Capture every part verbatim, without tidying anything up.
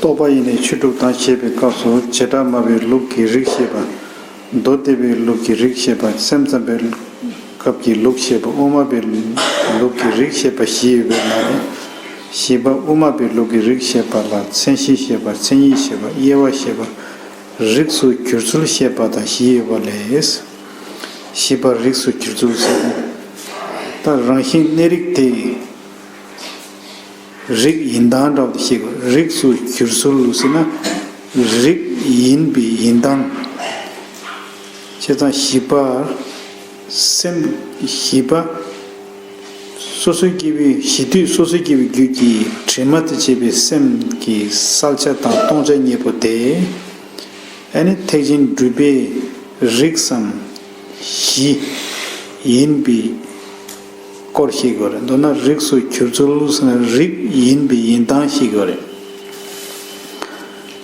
རྟོག་པ་ཡེ་ནས་ཆོས་དྲུག་དང་ཞེས་པའི་སྐབས་སུ་བྱེ་བྲག་སྨྲ་བའི་ལུགས་ཀྱི་རིགས་ཞེས་པ། མདོ་སྡེ་པའི་ལུགས་ཀྱི་རིགས་ཞེས་པ། སེམས་ཙམ་པའི་སྐབས་ཀྱི་ལུགས་ཞེས་པ། དབུ་མ་པའི་ལུགས་ཀྱི་རིགས་ཞེས་པ་བཞི་ཡོད་པའི་ནང་ནས། བཞི་པ་དབུ་མ་པའི་ལུགས་ཀྱི་རིགས་ཞེས་པ་ལ་མཚན་གཞི་ཞེས་པ། མཚན་ཉིད་ཞེས་པ། དབྱེ་བ་ཞེས་པ། རིགས་སུ་གྱུར་ཚུལ་ཞེས་པ་དང་བཞི་ཡོད་པ་ལས། བཞི་པ་རིགས་སུ་གྱུར་ཚུལ་ཟེར་ན། ད་རང་བཞིན་གནས་རིགས་དེ། རིགས་ཡིན་སྟངས་འདྲ་བོ་དེ་ཤེས་དགོས། རིགས་སུ་གྱུར་ཚུལ་ཟེར་ན། རིགས་ཡིན་པའི་ཡིན་སྟངས། བྱས་ཙང་བཞི་པ། སེམས་བཞི་པ། སོ་སོའི་སྐྱེ་བོའི་གཞི་དུས་སོ་སོའི་སྐྱེ་བོའི་རྒྱུད་ཀྱི་དྲི་མ་དང་བཅས་པའི་སེམས་ཀྱི་བསལ་བྱ་དང་སྟོང་བྱ་གཉིས་པོ་དེ། ཨ་ནི་ཐེག་ཆེན་སྒྲུབ་པའི་རིགས་སམ་གཞི་ཡིན་པའི་སྐོར་ཤེས་དགོས་རེད། མདོར་ན་རིགས་སུ་གྱུར་ཚུལ་ཟེར་ན་རིགས་ཡིན་པའི་ཡིན་སྟངས་ཤེས་དགོས་རེད།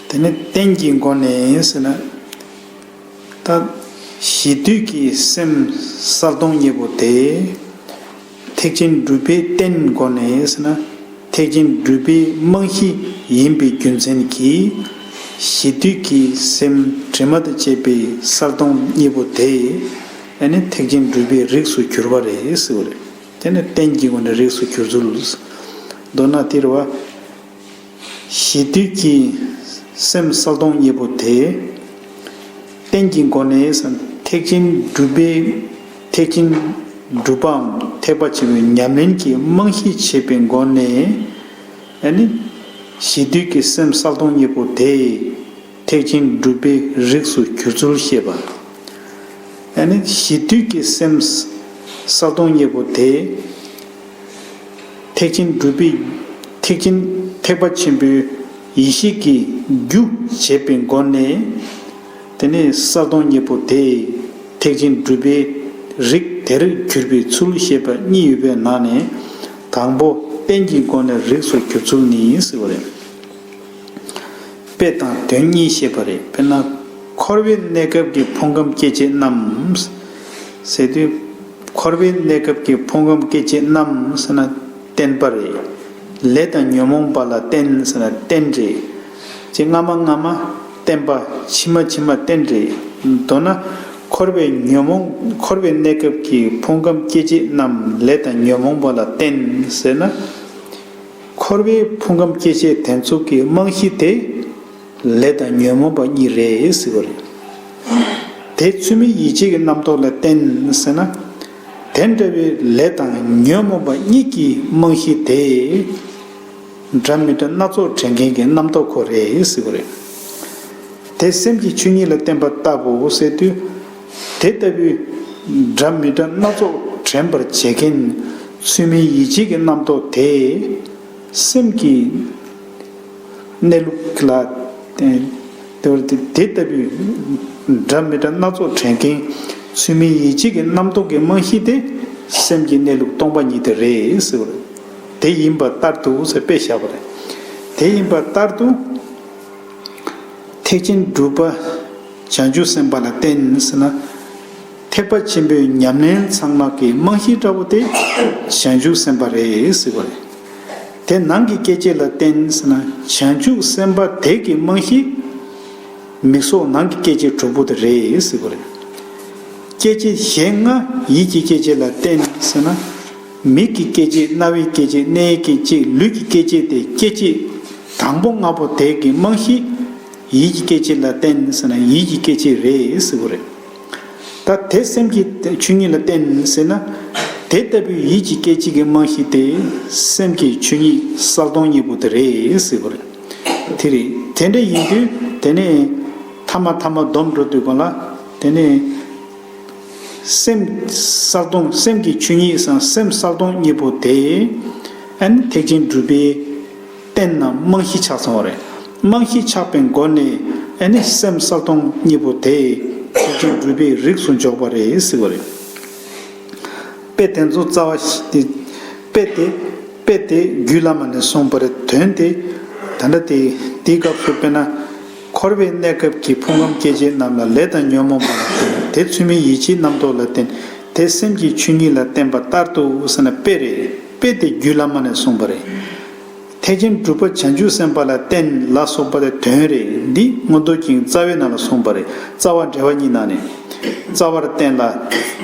དེ་ནས་རྟེན་གྱི་སྒོ་ནས་ཟེར་ན། ད་གཞི་དུས་ཀྱི་སེམས་གསལ་སྟོང་གཉིས་པོ་དེ། ཐེག་ཆེན་སྒྲུབ་པའི་རྟེན་སྒོ་ནས་ཟེར་ན། ཐེག་ཆེན་སྒྲུབ་པའི་རྨང་གཞི་ཡིན་པའི་རྒྱུ་མཚན་གྱིས། གཞི་དུས་ཀྱི་སེམས་དྲི་མ་དང་བཅས་པའི་གསལ་སྟོང་གཉིས་པོ་དེ། ཨ་ནི་ཐེག་ཆེན་སྒྲུབ་པའི་རིགས་སུ་གྱུར་པ་རེད་ཟེར་བ་རེད། དེ་ནི་རྟེན་གྱི་སྒོ་ནས་རིགས་སུ་གྱུར་ཚུལ། མདོར་ན་དེ་རེད་བ། གཞི་དུས་ཀྱི་སེམས་གསལ་སྟོང་གཉིས་པོ་དེ། རྟེན་གྱི་སྒོ་ནས་ཐེག་ཆེན་སྒྲུབ་པའི་ཐེག་ཆེན་སྒྲུབ་པའམ་ཐེག་པ་ཆེན་པོའི་ཉམས་ལེན་གྱི་རྨང་གཞི་བྱས་པའི་སྒོ་ནས། ཨ་ནི་གཞི་དུས་ཀྱི་སེམས་གསལ་སྟོང་གཉིས་པོ་དེ། ཐེག་ཆེན་སྒྲུབ་པའི་རིགས་སུ་གྱུར་ཚུལ་བཤད་པ། ཨ་ནི་གཞི་དུས་ཀྱི་སེམས་གསལ་སྟོང་གཉིས་པོ་དེ། ཐེག་ཆེན་སྒྲུབ་པའི་ཐེག་ཆེན་ཐེག་པ་ཆེན་པོའི་ཡེ་ཤེས་ཀྱི་རྒྱུ་བྱས་པའི་སྒོ་ནས། དེ་ནས་གསལ་སྟོང་གཉིས་པོ་དེ་ཐེག་ཆེན་སྒྲུབ་པའི་རིགས་དེར་གྱུར་པའི་ཚུལ་བཤད་པ་གཉིས་ཡོད་པའི་ནང་ནས། དང་པོ་རྟེན་གྱི་སྒོ་ནས་རིགས་སུ་གྱུར་ཚུལ་ནི་ཟེར་བ་རེད། དཔེ་དང་དོན་གཉིས་བཤད་པ་རེད། དཔེར་ན། འཁོར་བའི་གནས་སྐབས་ཀྱི་ཕུང་ཁམས་སྐྱེ་མཆེད་རྣམས། ཟེར་དུས། འཁོར་བའི་གནས་སྐབས་ཀྱི་ཕུང་ཁམས་སྐྱེ་མཆེད་རྣམས་ཟེར་ན་བརྟེན་པ་རེད། ལས་དང་ཉོན་མོངས་པ་ལ་བརྟེན་ཟེར་ན་རྟེན་རེད། ཅེས་སྔ་མ་སྔ་མ་བརྟེན་པ། ཕྱི་མ་ཕྱི་མ་རྟེན་རེད། མདོར་ན། འཁོར་བའི་ཉོན་མོངས་འཁོར་བའི་གནས་སྐབས་ཀྱི་ཕུང་ཁམས་སྐྱེ་མཆེད་རྣམས་ལས་དང་ཉོན་མོངས་པ་ལ་བརྟེན་ཟེར་ན། འཁོར་བའི་ཕུང་ཁམས་སྐྱེ་མཆེད་དེ་ཚོ་གི་རྨང་གཞི་དེ། ལས་དང་ཉོན་མོངས་པ་གཉིས་རེད་ཟེར་བ་རེད། དེ་ཚུལ་མིན་ཡིད་བྱེད་ཀྱི་རྣམ་རྟོག་ལ་བརྟེན་ཟེར་ན། དེ་འདྲ་བའི་ལས་དང་ཉོན་མོངས་པ་གཉིས་ཀྱི་རྨང་གཞི་དེ། འདྲ་མི་འདྲ་སྣ་ཚོགས་དྲན་མཁན་གྱི་རྣམ་རྟོག་ཁོ་རེད་ཟེར་བ་རེད། དེ་སེམས་ཀྱི་ཆོས་ཉིད་ལ་བརྟེན་པ་ལྟ་བུ་ཟེར་དུས། དེ་ལྟ་བུའི་འདྲ་མི་འདྲ་སྣ་ཚོགས་དྲན་པར་བྱེད་མཁན་ཚུལ་མིན་ཡིད་བྱེད་ཀྱི་རྣམ་རྟོག་དེ། སེམས་ཀྱི་གནས་ལུགས་ལ་བརྟེན། དེ་བར་དེ་དེ་ལྟ་བུའི་འདྲ་མི་འདྲ་སྣ་ཚོགས་དྲན་མཁན་ཚུལ་མིན་ཡིད་བྱེད་ཀྱི་རྣམ་རྟོག་གི་རྨང་གཞི་དེ་སེམས་ཀྱི་གནས་ལུགས་སྟོང་པ་ཉིད་དེ་རེད་ཟེར་བ་རེད། དེ་ཡིན་པ་ལྟར་དུ་ཟེར་དཔེ་བཞག་པ་རེད། དེ་ཡིན་པ་ལྟར་དུ། ཐེག་ཆེན་སྒྲུབ་པ་བྱང་ཆུབ་སེམས་དཔའ་ལ་བརྟེན་ཟེར་ན། ཐེག་པ་ཆེན་པོའི་ཉམས་ལེན་ཚང་མ་གི་རྨང་གཞི་འདྲ་བོ་དེ་བྱང་ཆུབ་སེམས་དཔའ་རེད་ཟེར་བ་རེད། དེ་ནང་གི་སྐྱེ་མཆེད་ལ་བརྟེན་ཟེར་ན་བྱང་ཆུབ་སེམས་དཔའ་དེ་གི་རྨང་གཞི། མིག་སོགས་ནང་གི་སྐྱེ་མཆེད་དྲུག་པོ་དེ་རེད་ཟེར་བ་རེད། སྐྱེ་མཆེད་གཞན་ལྔ་ཡིད་ཀྱི་སྐྱེ་མཆེད་ལ་བརྟེན་ཟེར་ན། མིག་གི་སྐྱེ་མཆེད། རྣ་བའི་སྐྱེ་མཆེད། སྣའི་སྐྱེ་མཆེད། ལུས་ཀྱི་སྐྱེ་མཆེད་དེ་སྐྱེ་མཆེད་དང་པོ་ལྔ་པོ་དེ་གི་རྨང་གཞི། ཡིད་ཀྱི་སྐྱེ་མཆེད་ལ་བརྟེན་ཟེར་ན་ཡིད་ཀྱི་སྐྱེ་མཆེད་རེད་ཟེར་བ་རེད། ད་དེ་སེམས་ཀྱི་ཆོས་ཉིད་ལ་བརྟེན་ཟེར་ན། དེ་ལྟ་བུའི་ཡིད་ཀྱི་སྐྱེ་མཆེད་ཀྱི་རྨང་གཞི་དེ་སེམས་ཀྱི་ཆོས་ཉིད་གསལ་སྟོང་གཉིས་པོ་དེ་རེད་ཟེར་བ་རེད། དེ་རེད། དེ་འདྲ་ཡིན་དུས་དེ་ནས་ཐ་མ་ཐ་མ་སྡོམ་འགྲོ་དུས་གང་ལ་དེ་ནས། སེམས་གསལ་སྟོང་སེམས་ཀྱི་ཆོས་ཉིད་སམ་སེམས་གསལ་སྟོང་གཉིས་པོ་དེ། ཨ་ནི་ཐེག་ཆེན་སྒྲུབ་པའི་རྟེན་ནམ་རྨང་གཞི་ཆགས་སོང་བ་རེད། རྨང་གཞི་ཆགས་པའི་སྒོ་ནས་ཨ་ནི་སེམས་གསལ་སྟོང་གཉིས་པོ་དེ་ཐེག་ཆེན་སྒྲུབ་པའི་རིགས་སུ་འཇོག་པ་རེད་ཟེར་བ་རེད། དཔེ་དེ་ཚོ་རྩ་བ་ཞིག་དཔེ་དེ། དཔེ་དེ་རྒྱུད་བླ་མ་ནས་གསུངས་པ་རེད། དོན་དེ། ད་ལྟ་དེ་དེའི་སྐབས་སུ་དཔེར་ན། འཁོར་བའི་གནས་སྐབས་ཀྱི་ཕུང་ཁམས་སྐྱེ་མཆེད་རྣམས་ལ་ལས་དང་ཉོན་མོངས་པ་ལ་བརྟེན། དེ་ཚུལ་མིན་ཡིད་བྱེད་རྣམ་རྟོག་ལ་བརྟེན། དེ་སེམས་ཀྱི་ཆོས་ཉིད་ལ་བརྟེན་པ་ལྟར་དུ་ཟེར་ན་དཔེ་རེད། དཔེ་དེ་རྒྱུད་བླ་མ་ནས་གསུངས་པ་རེད། ཐེག་ཆེན་སྒྲུབ་པ་བྱང་ཆུབ་སེམས་དཔའ་ལ་བརྟེན་ལ་སོགས་པ་དེ་དོན་རེད། འདི་མངོན་རྟོགས་རྒྱན་གྱི་རྩ་བའི་ནང་ལ་གསུངས་པ་རེད། རྩ་བ་འགྲེལ་པ་གཉིས་ནང་ནས། རྩ་བར་བརྟེན་ལ།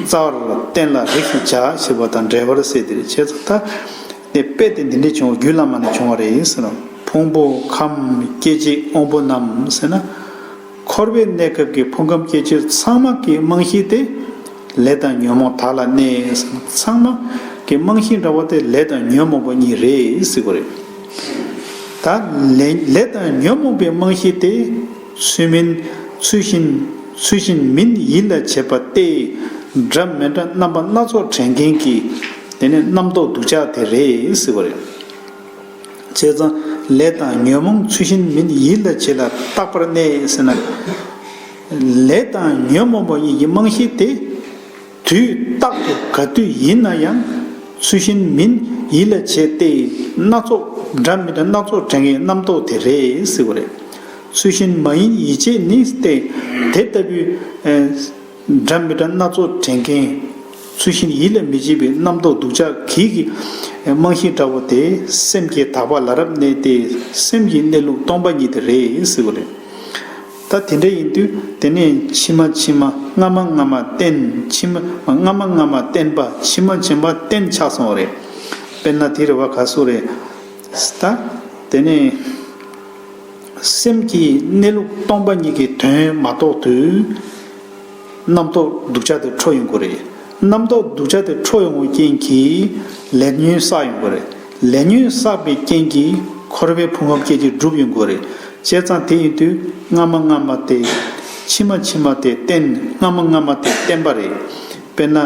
རྩ་བར་བརྟེན་ལ་རིགས་ཞེས་བྱ་ཞེས་པ་དང་འགྲེལ་པར་གསལ་དེ་རེད། བྱས་ཙང་ད་དེ་དཔེ་དེ་འདི་འདྲས་བྱུང་བ་རྒྱུད་བླ་མ་ནས་བྱུང་བ་རེད་ཟེར་ན། ཕུང་པོ་ཁམས་སྐྱེ་མཆེད་དབང་པོ་རྣམས་ཟེར་ན། འཁོར་བའི་གནས་སྐབས་ཀྱི་ཕུང་ཁམས་སྐྱེ་མཆེད་ཚང་མ་གི་རྨང་གཞི་དེ་ལས་དང་ཉོན་མོངས་དག་ལ་གནས། ཚང་མ་གི་རྨང་གཞི་འདྲ་བོ་དེ་ལས་དང་ཉོན་མོངས་པ་གཉིས་རེད་ཟེར་གྱི་རེད། ད་ལས་ལས་དང་ཉོན་མོངས་པའི་རྨང་གཞི་དེ་ཚུལ་མིན་ཚུལ་བཞིན་ཚུལ་བཞིན་མིན་ཡིད་ལ་བྱེད་པ་སྟེ། འདྲ་མི་འདྲ་རྣམ་པ་སྣ་ཚོགས་དྲན་མཁན་གྱི་དེ་ནི་རྣམ་རྟོག་འདུག་ཅག་དེ་རེད་ཟེར་གྱི་རེད། བྱས་ཙང་ལས་དང་ཉོན་མོངས་ཚུལ་བཞིན་མིན་ཡིད་ལ་བྱེད་ལ་རྟག་པར་གནས་ཟེར་ན། ལས་དང་ཉོན་མོངས་པ་གཉིས་ཀྱི་རྨང་གཞི་དེ་དུས་རྟག་ཏུ་ག་དུས་ཡིན་ན་ཡང་ཚུལ་བཞིན་མིན་ཡིད་ལ་བྱེད་དེ་སྣ་ཚོགས་འདྲ་མི་འདྲ་སྣ་ཚོགས་དྲན་མཁན་རྣམ་རྟོག་དེ་རེད་ཟེར་གྱི་རེད། ཚུལ་བཞིན་མ་ཡིན་ཡིད་བྱེད་ནི་སྟེ་དེ་ལྟ་བུའི། འདྲ་མི་འདྲ་སྣ་ཚོགས་དྲན་མཁན། ཚུལ་བཞིན་ཡིད་ལ་མི་བྱེད་པའི་རྣམ་རྟོག་འདུག་ཅག་གི་གི་རྨང་གཞི་འདྲ་བོ་དེ་སེམས་ཀྱི་དག་པ་ལ་རབ་གནས་ཏེ་སེམས་ཀྱི་གནས་ལུགས་སྟོང་པ་ཉིད་དེ་རེད་ཟེར་བ་རེད། ད་དེ་འདྲ་ཡིན་དུས་དེ་ནས་ཕྱི་མ་ཕྱི་མ་སྔ་མ་སྔ་མ་རྟེན། ཕྱི་མ་སྔ་མ་སྔ་མ་བརྟེན་པ། ཕྱི་མ་ཕྱི་མ་རྟེན་ཆགས་སོང་བ་རེད། དཔེར་ན་དེ་རེད་བ། ག་སུ་རེད། ད་དེ་ནས། སེམས་ཀྱི་གནས་ལུགས་སྟོང་པ་ཉིད་ཀྱི་དོན་མ་རྟོགས་དུས། རྣམ་རྟོག་སྡུག་ཅག་དེ་འཕྲོ་ཡོང་གི་རེད། རྣམ་རྟོག་སྡུག་ཅག་དེ་འཕྲོ་ཡོང་བའི་རྐྱེན་གྱིས་ལས་ཉོན་བསགས་ཡོང་གི་རེད། ལས་ཉོན་བསགས་པའི་རྐྱེན་གྱིས་འཁོར་བའི་ཕུང་ཁམས་སྐྱེ་མཆེད་འགྲུབ་ཡོང་གི་རེད། བྱས་ཙང་དེ་ཡིན་དུས་སྔ་མ་སྔ་མ་སྟེ། ཕྱི་མ་ཕྱི་མ་སྟེ་རྟེན། སྔ་མ་སྔ་མ་སྟེ་བརྟེན་པ་རེད། དཔེར་ན།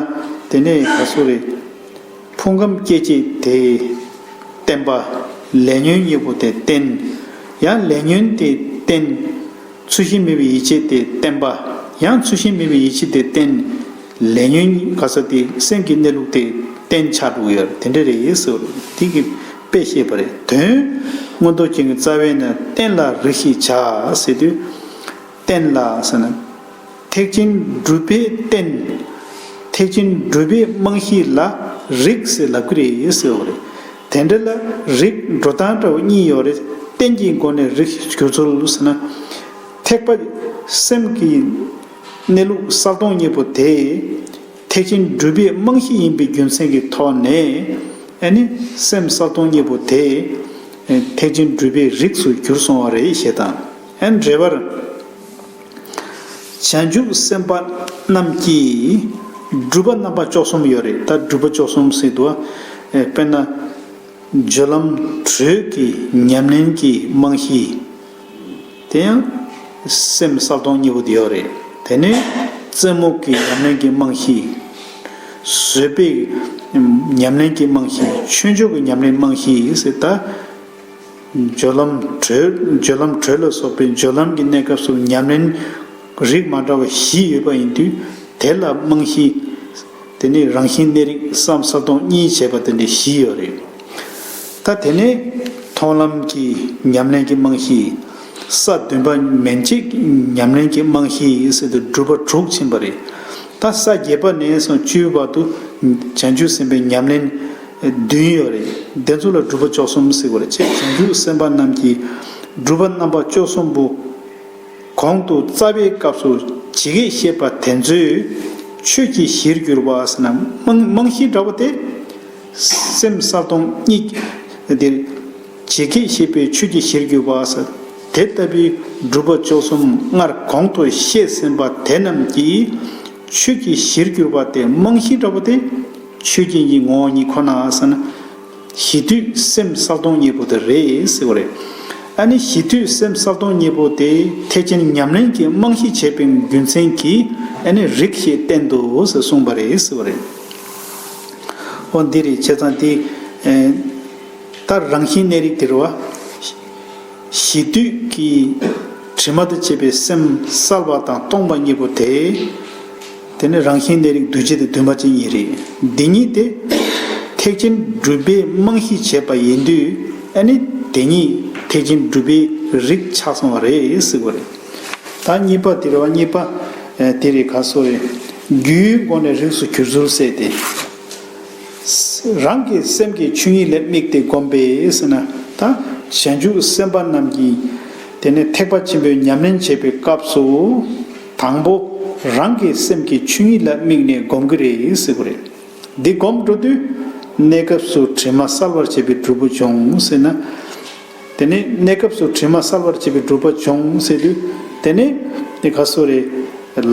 དེ་ནས་ག་སུ་རེད། ཕུང་ཁམས་སྐྱེ་མཆེད་དེ་བརྟེན་པ། ལས་ཉོན་གཉིས་པོ་དེ་རྟེན། ཡང་ལས་ཉོན་དེ་རྟེན། ཚུལ་བཞིན་མེད་པའི་ཡིད་བྱེད་དེ་བརྟེན་པ། ཡང་ཚུལ་བཞིན་མེད་པའི་ཡིད་བྱེད་དེ་རྟེན། ལས་ཉོན་ག་ས་དེ་སེམས་ཀྱི་གནས་ལུགས་དེ་རྟེན་ཆགས་འགྲོ་གི་ཡོད་རེད། དེ་འདྲ་རེད་ཟེར་བ་རེད། དེ་གི་དཔེ་བཤད་པ་རེད། དོན་མངོན་རྟོགས་རྒྱན་གྱི་རྩ་བའི་ནང་བརྟེན་ལ་རིགས་ཞེས་བྱ་ཟེར་དུས། བརྟེན་ལ་ཟེར་ན། ཐེག་ཆེན་སྒྲུབ་པའི་རྟེན། ཐེག་ཆེན་སྒྲུབ་པའི་རྨང་གཞི་ལ་རིགས་ཟེར་ལབ་ཀྱི་རེད་ཟེར་བ་རེད། དེ་འདྲ་ལ་རིགས་འགྲོ་སྟངས་འདྲ་བོ་གཉིས་ཡོད་རེད། རྟེན་གྱི་སྒོ་ནས་རིགས་གྱུར་ཚུལ་ཟེར་ན། ཐེག་པ་སེམས་ཀྱི་གནས་ལུགས་གསལ་སྟོང་གཉིས་པོ་དེ། ཐེག་ཆེན་སྒྲུབ་པའི་རྨང་གཞི་ཡིན་པའི་རྒྱུ་མཚན་གྱི་ཐོག་ནས། ཨ་ནི་སེམས་གསལ་སྟོང་གཉིས་པོ་དེ། ཐེག་ཆེན་སྒྲུབ་པའི་རིགས་སུ་གྱུར་སོང་བ་རེད་ཞེས་དང་། ཨ་ནི་འགྲེལ་པར། བྱང་ཆུབ་སེམས་དཔའ་རྣམས་ཀྱིས་སྒྲུབ་པ་རྣམ་པ་བཅུ་གསུམ་ཡོད་རེད། ད་སྒྲུབ་པ་བཅུ་གསུམ་ཟེར་དུས། ཨེ་དཔེར་ན། སྦྱོར་ལམ་དྲུག་གི་ཉམས་ལེན་གྱི་རྨང་གཞི། དེ་ཡང་སེམས་གསལ་སྟོང་གཉིས་པོ་དེ་ཡོད་རེད། དེ་ནས་རྩེ་མོ་གི་ཉམས་ལེན་གྱི་རྨང་གཞི། བཟོད་པའི་ཉམས་ལེན་གྱི་རྨང་གཞི། ཆོས་མཆོག་གི་ཉམས་ལེན་རྨང་གཞི་ཟེར་ད། སྦྱོར་ལམ་དྲུག་སྦྱོར་ལམ་དྲུག་ལ་སོགས་པའི་སྦྱོར་ལམ་གྱི་གནས་སྐབས་སུ་ཉམས་ལེན་རིགས་མ་འདྲ་བ་བཞི་ཡོད་པ་ཡིན་དུས། དེ་ལ་རྨང་གཞི། དེ་ནས་རང་བཞིན་གནས་རིགས་སམ་གསལ་སྟོང་གཉིས་བྱས་པ་དེ་འདྲ་བཞི་ཡོད་རེད། ད་དེ་ནས་མཐོང་ལམ་གྱི་ཉམས་ལེན་གྱི་རྨང་གཞི། ས་བདུན་པ་མན་ཆད་ཉམས་ལེན་གྱི་རྨང་གཞི་ཟེར་དུས་སྒྲུབ་པ་དྲུག་ཕྱིན་པ་རེད། ད་ས་བརྒྱད་པ་ནས་བཟུང་བཅུའི་བར་དུ་བྱང་ཆུབ་སེམས་དཔའི་ཉམས་ལེན་བདུན་ཡོད་རེད། དེ་ཚོ་ལ་སྒྲུབ་པ་བཅུ་གསུམ་ཟེར་བ་རེད། ཅེས་བྱང་ཆུབ་སེམས་དཔའ་རྣམས་ཀྱིས་སྒྲུབ་པ་རྣམ་པ་བཅུ་གསུམ་པོ། གོང་དུ་རྩ་བའི་སྐབས་སུ་ཇི་སྐད་བཤད་པ་དེ་ཚོའི་ཆོས་ཀྱི་གཞིར་གྱུར་པ་ཟེར་ན། རྨང་རྨང་གཞི་འདྲ་བོ་དེ། སེམས་གསལ་སྟོང་གཉིས་དེ། ཇི་སྐད་བཤད་པའི་ཆོས་ཀྱི་གཞིར་གྱུར་པ་ཟེར། དེ་ལྟ་བུའི་སྒྲུབ་པ་བཅུ་གསུམ་སྔར་གོང་དུ་བཤད་ཟིན་པ་དེ་རྣམས་ཀྱི་ཆོས་ཀྱི་གཞིར་གྱུར་པ་དེ། རྨང་གཞི་འདྲ་བོ་དེ། ཆོས་ཅན་གྱི་ངོ་བོ་ཉིད་ཁོ་ན་ཟེར་ན། གཞི་དུས་སེམས་གསལ་སྟོང་གཉིས་པོ་དེ་རེད་ཟེར་བ་རེད། ཨ་ནི་གཞི་དུས་སེམས་གསལ་སྟོང་གཉིས་པོ་དེ་ཐེག་ཆེན་ཉམས་ལེན་གྱི་རྨང་གཞི་བྱས་པའི་རྒྱུ་མཚན་གྱིས། ཨ་ནི་རིགས་ཞེས་བསྟན་ཏོ་ཟེར་གསུངས་པ་རེད་ཟེར་བ་རེད། འོ་འདི་རེད། བྱས་ཙང་དེ། ཨེ། ད་རང་བཞིན་གནས་རིགས་དེ་རེད་བ། གཞི་དུས་ཀྱི་དྲི་མ་དང་བཅས་པའི་སེམས་གསལ་བ་དང་སྟོང་པ་གཉིས་པོ་དེ། དེ་ནི་རང་བཞིན་གནས་རིགས་འདུས་བྱས་དེ་བདུན་པ་ཅན་ཡིན་རེད། འདི་གཉིས་དེ་ཐེག་ཆེན་སྒྲུབ་པའི་རྨང་གཞི་བྱས་པ་ཡིན་དུས། ཨ་ནི་དེ་གཉིས་ཐེག་ཆེན་སྒྲུབ་པའི་རིགས་ཆགས་སོང་བ་རེད་ཟེར་བ་རེད། ད་གཉིས་པ་དེ་རེད་བ། གཉིས་པ་དེ་རེད། ག་སོ་རེད། རྒྱུའི་སྒོ་ནས་རིགས་སུ་གྱུར་ཚུལ་གསལ་ཏེ། རང་གི་སེམས་ཀྱི་ཆོས་ཉིད་ལ་དམིགས་ཏེ་བསྒོམས་པས་ཟེར་ན། ད་བྱང་ཆུབ་སེམས་དཔའ་རྣམས་ཀྱིས་དེ་ནས་ཐེག་པ་ཆེན་པོའི་ཉམས་ལེན་བྱེད་པའི་སྐབས་སུ། དང་པོ་རང་གི་སེམས་ཀྱི་ཆོས་ཉིད་ལ་དམིགས་ནས་སྒོམ་གྱི་རེད་ཟེར་གྱི་རེད། འདི་སྒོམ་འགྲོ་དུས་གནས་སྐབས་སུ་དྲི་མ་བསལ་བར་བྱེད་པའི་སྒྲུབ་པ་འབྱུང་ཟེར་ན། དེ་ནས་གནས་སྐབས་སུ་དྲི་མ་བསལ་བར་བྱེད་པའི་སྒྲུབ་པ་འབྱུང་ཟེར་དུས། དེ་ནས་དེ་ག་སོ་རེད།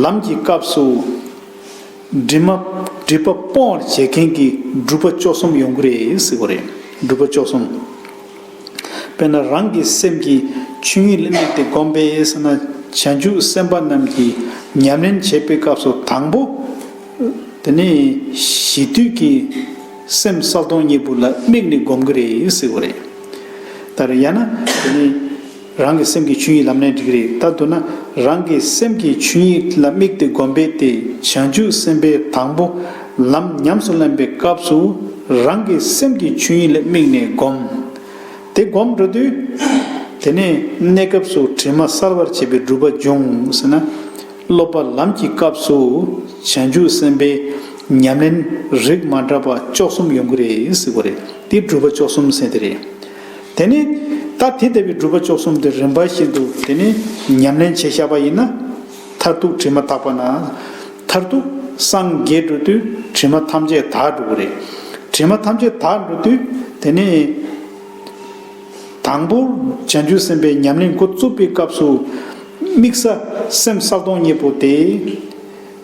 ལམ་གྱི་སྐབས་སུ་དྲི་མ་སྒྲིབ་པ་སྤོང་བར་བྱེད་མཁན་གྱི་སྒྲུབ་པ་བཅུ་གསུམ་ཡོང་གི་རེད་ཟེར་གྱི་རེད། སྒྲུབ་པ་བཅུ་གསུམ། དཔེར་ན་རང་གི་སེམས་ཀྱི་ཆོས་ཉིད་ལ་དམིགས་ཏེ་སྒོམ་པས་ཟེར་ན། བྱང་ཆུབ་སེམས་དཔའ་རྣམས་ཀྱིས་ཉམས་ལེན་བྱེད་པའི་སྐབས་སུ་དང་པོ། དེ་ནས་གཞི་དུས་ཀྱི་སེམས་གསལ་སྟོང་གཉིས་པོ་ལ་དམིགས་ནས་སྒོམ་གྱི་རེད་ཟེར་གྱི་རེད། ད་རེས་ཡང་ན་དེ་ནས་རང་གི་སེམས་ཀྱི་ཆོས་ཉིད་ལམ་ནས་འགྲིག་གི་རེད། ད་མདོར་ན་རང་གི་སེམས་ཀྱི་ཆོས་ཉིད་ལ་དམིགས་ཏེ་སྒོམ་པས་ཏེ། བྱང་ཆུབ་སེམས་དཔས་དང་པོ་ལམ་ཉམས་སུ་ལེན་པའི་སྐབས་སུ་རང་གི་སེམས་ཀྱི་ཆོས་ཉིད་ལ་དམིགས་ནས་སྒོམ། དེ་སྒོམ་འགྲོ་དུས། དེ་ནས་གནས་སྐབས་སུ་དྲི་མ་བསལ་བར་བྱེད་པའི་སྒྲུབ་པ་འབྱུང་ཟེར་ན། སློབ་པ་ལམ་གྱི་སྐབས་སུ་བྱང་ཆུབ་སེམས་དཔའི་ཉམས་ལེན་རིགས་མ་འདྲ་བ་བཅུ་གསུམ་ཡོང་གི་རེད་ཟེར་གྱི་རེད། དེ་སྒྲུབ་པ་བཅུ་གསུམ་ཟེར་དེ་རེད། དེ་ནས་ད་དེ་ལྟ་བུའི་སྒྲུབ་པ་བཅུ་གསུམ་དེ་རིམ་པ་བཞིན་དུ་དེ་ནས་ཉམས་ལེན་བྱས་བཞག་པ་ཡིན་ན། མཐར་ཐུག་དྲི་མ་དག་པ་ན། མཐར་ཐུག་སངས་རྒྱས་འགྲོ་དུས་དྲི་མ་ཐམས་ཅད་དག་འགྲོ་གི་རེད། དྲི་མ་ཐམས་ཅད་དག་འགྲོ་དུས་དེ་ནས། དང་པོ་བྱང་ཆུབ་སེམས་དཔའི་ཉམས་ལེན་འགོ་བཙུགས་པའི་སྐབས་སུ། དམིགས་ས་སེམས་གསལ་སྟོང་གཉིས་པོ་དེ།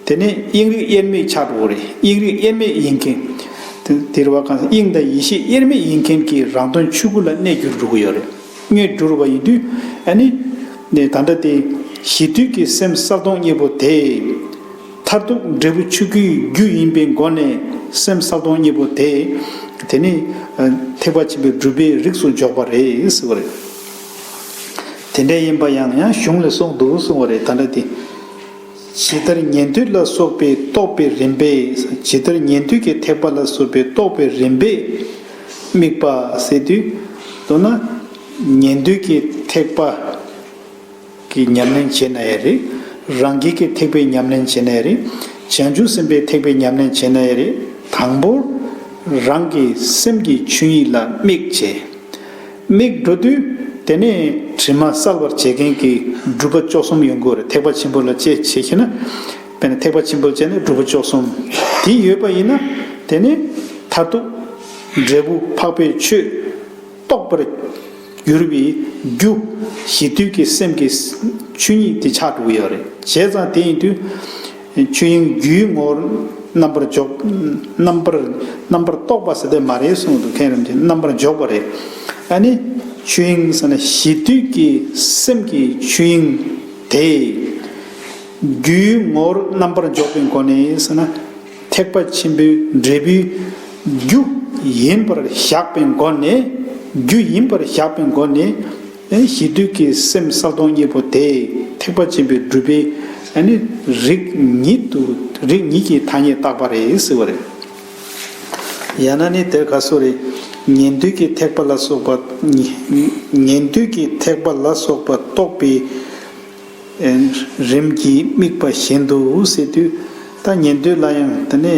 དེ་ནས་དབྱིངས་རིག་དབྱེར་མེད་ཆགས་འགྲོ་གི་རེད། དབྱིངས་རིག་དབྱེར་མེད་ཡིན་མཁན། དེ་དེ་རེད་བ། གང་དབྱིངས་དང་ཡེ་ཤེས་དབྱེར་མེད་ཡིན་མཁན་གྱི་རང་དོན་ཆོས་སྐུ་ལ་གནས་གྱུར་འགྲོ་གི་ཡོད་རེད། དངོས་གྲུབ་པ་ཡིན་དུས་ཨ་ནི། ནས་ད་ལྟ་དེ་གཞི་དུས་ཀྱི་སེམས་གསལ་སྟོང་གཉིས་པོ་དེ། མཐར་ཐུག་འབྲས་བུ་ཆོས་སྐུའི་རྒྱུ་ཡིན་པའི་སྒོ་ནས་སེམས་གསལ་སྟོང་གཉིས་པོ་དེ། དེ་ནི་ཐེག་པ་ཆེན་པོའི་སྒྲུབ་པའི་རིགས་སུ་འཇོག་པ་རེད་ཟེར་བ་རེད། དེ་འདྲ་ཡིན་པ་ཡང་ཡང་གཞུང་ལས་གསུངས་འདུག་གསུང་བ་རེད། ད་ལྟ་དེ། ཇི་ལྟར་ཉན་ཐོས་ལ་སོགས་པས་རྟོགས་པའི་རིམ་པས། ཇི་ལྟར་ཉན་ཐོས་ཀྱི་ཐེག་པ་ལ་སོགས་པས་རྟོགས་པའི་རིམ་པས་དམིགས་པ་ཟེར་དུས། མདོར་ན་ཉན་ཐོས་ཀྱི་ཐེག་པ་གི་ཉམས་ལེན་བྱས་ན་ཡང་རེད། རང་རྒྱལ་གྱི་ཐེག་པའི་ཉམས་ལེན་བྱས་ན་ཡང་རེད། བྱང་ཆུབ་སེམས་དཔའི་ཐེག་པའི་ཉམས་ལེན་བྱས་ན་ཡང་རེད། དང་པོར་རང་གི་སེམས་ཀྱི་ཆོས་ཉིད་ལ་དམིགས་བྱས། དམིགས་འགྲོ་དུས་དེ་ནས་དྲི་མ་བསལ་བར་བྱེད་མཁན་གྱི་སྒྲུབ་པ་བཅུ་གསུམ་ཡོང་དགོས་རེད། ཐེག་པ་ཆེན་པོ་ལ་དཔྱད་བྱེད་ཤེས་ན། དཔེར་ན་ཐེག་པ་ཆེན་པོ་བྱས་ན་སྒྲུབ་པ་བཅུ་གསུམ་དེ་ཡོད་པ་ཡིན་ན། དེ་ནས་མཐར་ཐུག་འབྲས་བུ་འཕགས་པའི་ཆོས་རྟོགས་པར་འགྱུར་བའི་རྒྱུ། གཞི་དུས་ཀྱི་སེམས་ཀྱི་ཆོས་ཉིད་དེ་ཆགས་འགྲོ་གི་ཡོད་རེད། བྱས་ཙང་དེ་ཡིན་དུས། ཆོས་དབྱིངས་རྒྱུའི་ངོ་བོར་རྣམ་པར་འཇོག་རྣམ་པར་རྣམ་པར་རྟོག་པ་ཟེར་དེ་མ་རེད་གསུངས་འདུག་མཁན་རིན་པོ་ཆེས་རྣམ་པར་འཇོག་པ་རེད། ཨ་ནི་ཆོས་དབྱིངས་ཟེར་ན་གཞི་དུས་ཀྱི་སེམས་ཀྱི་ཆོས་དབྱིངས་དེ། རྒྱུའི་ངོ་བོར་རྣམ་པར་འཇོག་པའི་སྒོ་ནས་ཟེར་ན། ཐེག་པ་ཆེན་པོའི་འབྲས་བུའི་རྒྱུ་ཡིན་པར་བཞག་པའི་སྒོ་ནས། རྒྱུ་ཡིན་པར་བཞག་པའི་སྒོ་ནས། གཞི་དུས་ཀྱི་སེམས་གསལ་སྟོང་གཉིས་པོ་དེ་ཐེག་པ་ཆེན་པོའི་སྒྲུབ་པའི་ཨ་ནི་རིགས་ཉིད་དུ། རིགས་ཉིད་ཀྱི་ཐ་སྙད་བཏགས་པ་རེད་ཟེར་བ་རེད། ཡང་ན་ནི་དེར་ག་སོ་རེད། ཉན་ཐོས་ཀྱི་ཐེག་པ་ལ་སོགས་པ། ཉན་ཐོས་ཀྱི་ཐེག་པ་ལ་སོགས་པ་རྟོགས་པའི་རིམ་གྱིས་དམིགས་པ་བཞིན་དུ་ཟེར་དུས། ད་ཉན་ཐོས་ལ་ཡང་དེ་ནས།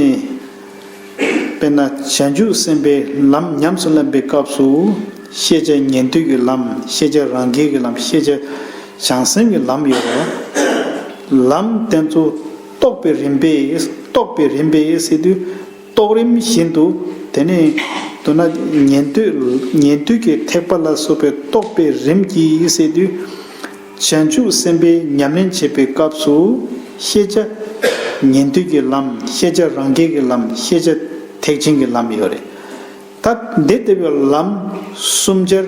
དཔེར་ན་བྱང་ཆུབ་སེམས་དཔའི་ལམ་ཉམས་སུ་ལེན་པའི་སྐབས་སུ། ཤེས་བྱ་ཉན་ཐོས་ཀྱི་ལམ། ཤེས་བྱ་རང་རྒྱལ་གྱི་ལམ། ཤེས་བྱ་བྱང་སེམས་ཀྱི་ལམ་ཡོད་རེད། ལམ་དེ་ཚོ་རྟོགས་པའི་རིམ་པས། རྟོགས་པའི་རིམ་པས་ཟེར་དུས། རྟོགས་རིམ་བཞིན་དུ། དེ་ནས་མདོར་ན་ཉན་ཐོས། ཉན་ཐོས་ཀྱི་ཐེག་པ་ལ་སོགས་པའི་རྟོགས་པའི་རིམ་གྱིས་ཟེར་དུས། བྱང་ཆུབ་སེམས་དཔའི་ཉམས་ལེན་བྱེད་པའི་སྐབས་སུ། ཤེས་བྱ་ཉན་ཐོས་ཀྱི་ལམ། ཤེས་བྱ་རང་རྒྱལ་གྱི་ལམ། ཤེས་བྱ་ཐེག་ཆེན་གྱི་ལམ་ཡོད་རེད། ད་འདི་ལྟ་བུའི་ལམ་གསུམ་ཆར་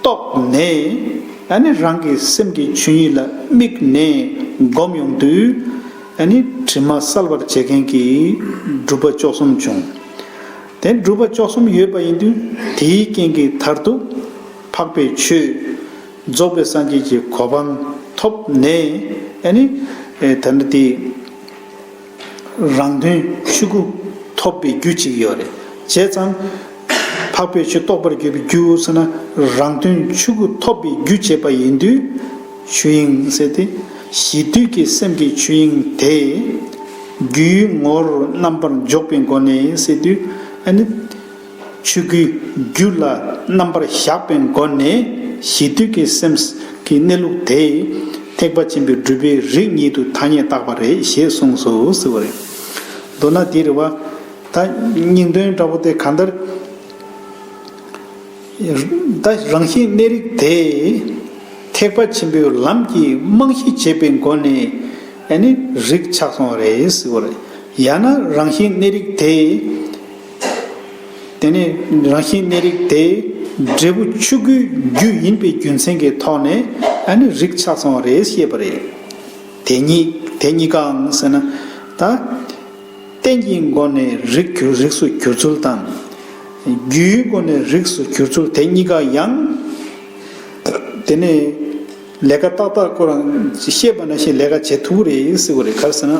རྟོགས་ནས། ཨ་ནི་རང་གི་སེམས་ཀྱི་ཆོས་ཉིད་ལ་དམིགས་ནས་སྒོམ་ཡོང་དུས། ཨ་ནི་དྲི་མ་བསལ་བར་བྱེད་མཁན་གྱི་སྒྲུབ་པ་བཅུ་གསུམ་བྱུང་། དེ་སྒྲུབ་པ་བཅུ་གསུམ་ཡོད་པ་ཡིན་དུས། དེའི་རྐྱེན་གྱིས་མཐར་ཐུག་འཕགས་པའི་ཆོས། རྫོགས་པའི་སངས་རྒྱས་ཀྱི་གོ་འཕང་ཐོབ་ནས། ཨ་ནི་ད་ནི་དེ་རང་དོན་ཆོས་སྐུ་ཐོབ་པའི་རྒྱུ་གཅིག་ཡོད་རེད། བྱས་ཙང་འཕགས་པའི་ཆོས་རྟོགས་པར་གྱུར་པའི་རྒྱུ་ཟེར་ན། རང་དོན་ཆོས་སྐུ་ཐོབ་པའི་རྒྱུ་བྱས་པ་ཡིན་དུས། ཆོས་དབྱིངས་ཟེར་ཏེ། གཞི་དུས་ཀྱི་སེམས་ཀྱི་ཆོས་དབྱིངས་དེ། རྒྱུའི་ངོ་བོར་རྣམ་པར་འཇོག་པའི་སྒོ་ནས་ཟེར་དུས། ཨ་ནི་ཆོས་སྐུའི་རྒྱུ་ལ་ རྣམ་པར་བཞག་པའི་སྒོ་ནས་གཞི་དུས་ཀྱི་སེམས་ཀྱི་གནས་ལུགས་དེ་ཐེག་པ་ཆེན་པོའི་སྒྲུབ་པའི་རིགས་ཉིད་དུ་ཐ་སྙད་བཏགས་པ་རེད་ཞེས་གསུངས་སོ་ཟེར་བ་རེད། མདོར་ན་འདི་རེད་བ། ད་སྙིང་དོན་འདྲ་པོ་དེ་གང་ལྟར། ད་རང་བཞིན་གནས་རིགས་དེ་ཐེག་པ་ཆེན་པོའི་ལམ་གྱི་རྨང་གཞི་བྱས་པའི་སྒོ་ནས་ཨ་ནི་རིགས་ཆགས་སོང་བ་རེད་ཟེར་བ་རེད། ཡང་ན་རང་བཞིན་གནས་རིགས་དེ། དེ་ནས་རང་བཞིན་གནས་རིགས་དེ་འབྲས་བུ་ཆོས་སྐུའི་རྒྱུ་ཡིན་པའི་རྒྱུ་མཚན་གྱི་ཐོག་ནས་ཨ་ནི་རིགས་ཆགས་སོང་བ་རེད་ཞེས་པ་རེད། དེ་གཉིས་དེ་གཉིས་ཀའང་ཟེར་ན་ད། རྟེན་གྱི་སྒོ་ནས་རིགས་གྱུར་རིགས་སུ་གྱུར་ཚུལ་དང་། རྒྱུའི་སྒོ་ནས་རིགས་སུ་གྱུར་ཚུལ་དེ་གཉིས་ཀ་ཡང་། དེ་ནས་ལས་ཀ་ཏག་ཏག་ཁོ་རང་ཤེས་པ་ནང་བཞིན་ལས་ཀ་བྱེད་ཐུབ་ཀྱི་རེད་ཟེར་བ་རེད། ག་རེ་ཟེར་ན།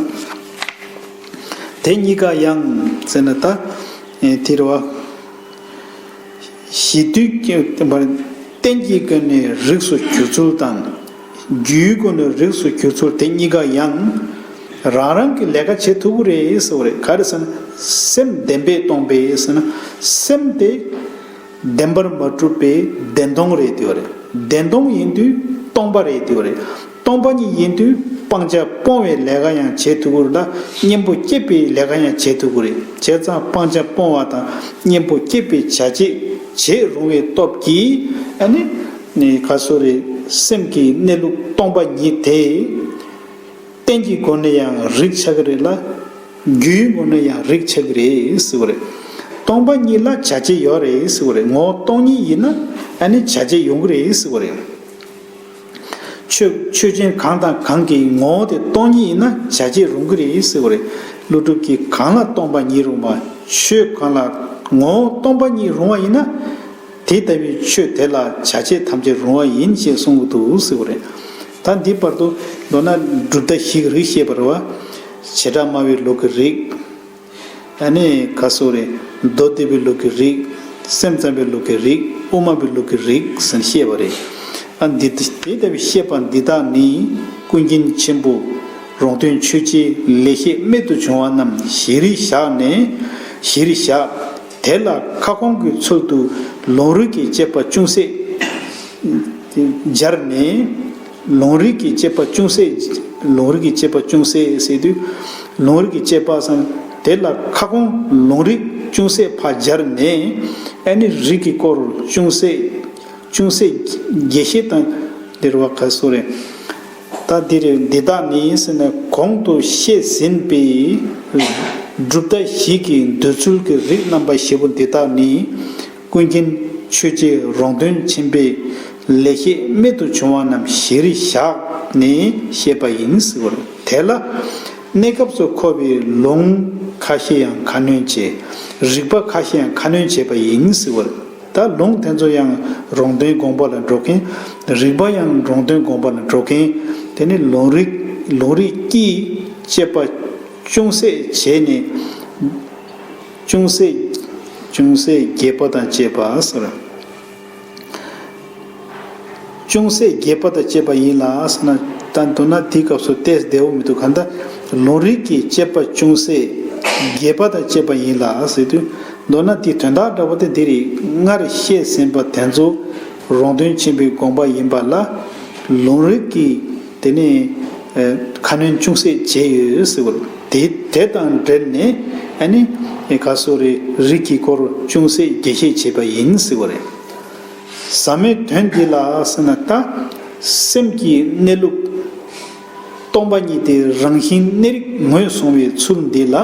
དེ་གཉིས་ཀ་ཡང་ཟེར་ན་ད། དེ་རེད་བ། གཞི་དུས་ཀྱི་རྟེན་གྱི་སྒོ་ནས་རིགས་སུ་གྱུར་ཚུལ་དང་། རྒྱུའི་སྒོ་ནས་རིགས་སུ་གྱུར་ཚུལ་དེ་གཉིས་ཀ་ཡང་། རང་རང་གི་ལས་ཀ་བྱེད་ཐུབ་ཀྱི་རེད་ཟེར་བ་རེད། ག་རེ་ཟེར་ན། སེམས་བདེན་པས་སྟོང་པས་ཟེར་ན། སེམས་དེ་བདེན་པར་མ་གྲུབ་པའི་བདེན་སྟོང་རེད་དེ་བ་རེད། བདེན་སྟོང་ཡིན་དུས་སྟོང་པ་རེད་དེ་བ་རེད། སྟོང་པ་ཉིད་ཡིན་དུས་སྤང་བྱ་སྤོང་བའི་ལས་ཀ་ཡང་བྱེད་ཐུབ་ཀྱི་རེད་ལ། གཉེན་པོ་སྐྱེད་པའི་ལས་ཀ་ཡང་བྱེད་ཐུབ་ཀྱི་རེད། བྱས་ཙང་སྤང་བྱ་སྤོང་བ་དང་གཉེན་པོ་སྐྱེད་པའི་བྱ་བྱེད་བྱེད་རུང་བའི་སྟོབས་ཀྱིས་ཨ་ནི་ནི་ག་སོ་རེ་སེམས་ཀྱི་གནས་ལུགས་སྟོང་པ་ཉིད་དེ་རྟེན་གྱི་སྒོ་ནས་ཡང་རིགས་ཆགས་ཀྱི་རེད་ལ། རྒྱུའི་སྒོ་ནས་ཡང་རིགས་ཆགས་ཀྱི་རེད་ཟེར་བ་རེད། སྟོང་པ་ཉིད་ལ་བྱ་བྱེད་ཡོད་རེད་ཟེར་བ་རེད། ངོ་བོ་སྟོང་ཉིད་ཡིན་ན་ཨ་ནི་བྱ་བྱེད་ཡོང་གི་རེད་ཟེར་བ་རེད། ཆོས་ཆོས་ཅན་གང་དང་གང་གི་ངོ་བོ་དེ་སྟོང་ཉིད་ཡིན་ན་བྱ་བྱེད་རུང་གི་རེད་ཟེར་བ་རེད། ཀླུ་སྒྲུབ་ཀྱིས་གང་ལ་སྟོང་པ་ཉིད་རུང་བ། ཆོས་གང་ལ་ངོ་བོ་སྟོང་པ་ཉིད་རུང་བ་ཡིན་ན། དེ་ལྟ་བུའི་ཆོས་དེ་ལ་བྱ་བྱེད་ཐམས་ཅད་རུང་བ་ཡིན་ཞེས་གསུང་གི་འདུག་ཟེར་བ་རེད། ད་འདི་བར་དུ་མདོར་ན་གྲུབ་མཐའ་བཞི་གི་རིགས་བཤད་པ་རེད་བ། བྱེ་བྲག་སྨྲ་བའི་ལུགས་ཀྱི་རིགས། ཨ་ནི་ག་སོ་རེ། མདོ་སྡེ་པའི་ལུགས་ཀྱི་རིགས། སེམས་ཙམ་པའི་ལུགས་ཀྱི་རིགས། དབུ་མ་པའི་ལུགས་ཀྱི་རིགས་ཟེར་བཤད་པ་རེད། ཨ་འདི་དེ་ལྟ་བུའི་བཤད་པ་འདི་དག་ནི་ཀུན་མཁྱེན་ཆེན་པོ་རོང་སྟོན་ཆོས་རྗེའི་ལེགས་བཤད་རྨད་དུ་བྱུང་བ་རྣམས་གཞིར་བཞག་ནས་གཞིར་བཞག་དེ་ལ་ཁ་སྐོང་གི་ཚུལ་དུ་ལུང་རིགས་ཀྱི་དཔྱད་པ་ཅུང་ཟད་སྦྱར་ནས། ལུང་རིགས་ཀྱི་དཔྱད་པ་ཅུང་ཟད། ལུང་རིགས་ཀྱི་དཔྱད་པ་ཅུང་ཟད་ཟེར་དུས། ལུང་རིགས་ཀྱི་དཔྱད་པ་སམ། དེ་ལ་ཁ་སྐོང་ལུང་རིགས་ཅུང་ཟད་ཕར་སྦྱར་ནས། ཨ་ནི་རིགས་ཀྱི་སྐོར་ཅུང་ཟད། ཅུང་ཟད་རྒྱས་བཤད་དང་འདིར་བ་ག་སོ་རེ། ད་འདིར་འདི་དག་ནི་ཟེར་ན་གོང་དུ་བཤད་ཟིན་པའི་གྲུབ་མཐའ་བཞི་གི་འདོད་ཚུལ་གྱི་རིགས་རྣམ་པ་བཞི་པོ་འདི་དག་ནི། ཀུན་མཁྱེན་ཆོས་རྗེ་རོང་སྟོན་ཆེན་པོའི་ལེགས་བཤད་རྨད་དུ་བྱུང་བ་རྣམས་གཞིར་བཞག་ནས་བཤད་པ་ཡིན་ཟེར་བ་རེད། དེ་ལ་གནས་སྐབས་སུ་མཁོ་བའི་ལུང་ཁ་ཤས་ཡང་ཁ་སྣོན་བྱས། རིགས་པ་ཁ་ཤས་ཡང་ཁ་སྣོན་བྱས་པ་ཡིན་ཟེར་བ་རེད། ད་ལུང་དེ་ཚོ་ཡང་རོང་སྟོན་དགོངས་པ་ལ་འགྲོ་མཁན། རིགས་པ་ཡང་རོང་སྟོན་དགོངས་པ་ལ་འགྲོ་མཁན། དེ་ནི་ལུང་རིགས་ལུང་རིགས་ཀྱི་དཔྱད་པ་ཅུང་ཟད་བྱས་ནས། ཅུང་ཟད། ཅུང་ཟད་རྒྱས་པ་དང་བཅས་པ་ཟེར། ཅུང་ཟད་རྒྱས་པ་དང་བཅས་པ་ཡིན་ལ་ཟེར་ན། ད་མདོར་ན་དེའི་སྐབས་སུ་ཏོག་ཙམ་བདེ་བོ་མི་འདུག་ག་ད་ལུང་རིགས་ཀྱི་དཔྱད་པ་ཅུང་ཟད་རྒྱས་པ་དང་བཅས་པ་ཡིན་ལ་ཟེར་དུས། མདོར་ན་དེའི་དོན་དག་འདྲ་པོ་དེ་འདི་རེད། སྔར་བཤད་ཟིན་པ་དེ་ཚོ་རོང་སྟོན་ཆེན་པོའི་དགོངས་པ་ཡིན་པ་ལ། ལུང་རིགས་ཀྱི་དེ་ནས་ཨ་ཁ་སྣོན་ཅུང་ཟད་བྱས་ཡོད་ཟེར་བ་རེད། དེ་དེ་དང་འབྲེལ་ནས་ཨ་ནི་ག་སོ་རེ་རིགས་ཀྱི་སྐོར་ཅུང་ཟད་རྒྱས་བཤད་བྱས་པ་ཡིན་ཟེར་བ་རེད། ཟབ་མོའི་དོན་འདི་ལ་ཟེར་ན། ད་སེམས་ཀྱི་གནས་ལུགས་སྟོང་པ་ཉིད་དེ་རང་བཞིན་གནས་རིགས་ངོས་བཟུང་བའི་ཚུལ་འདི་ལ།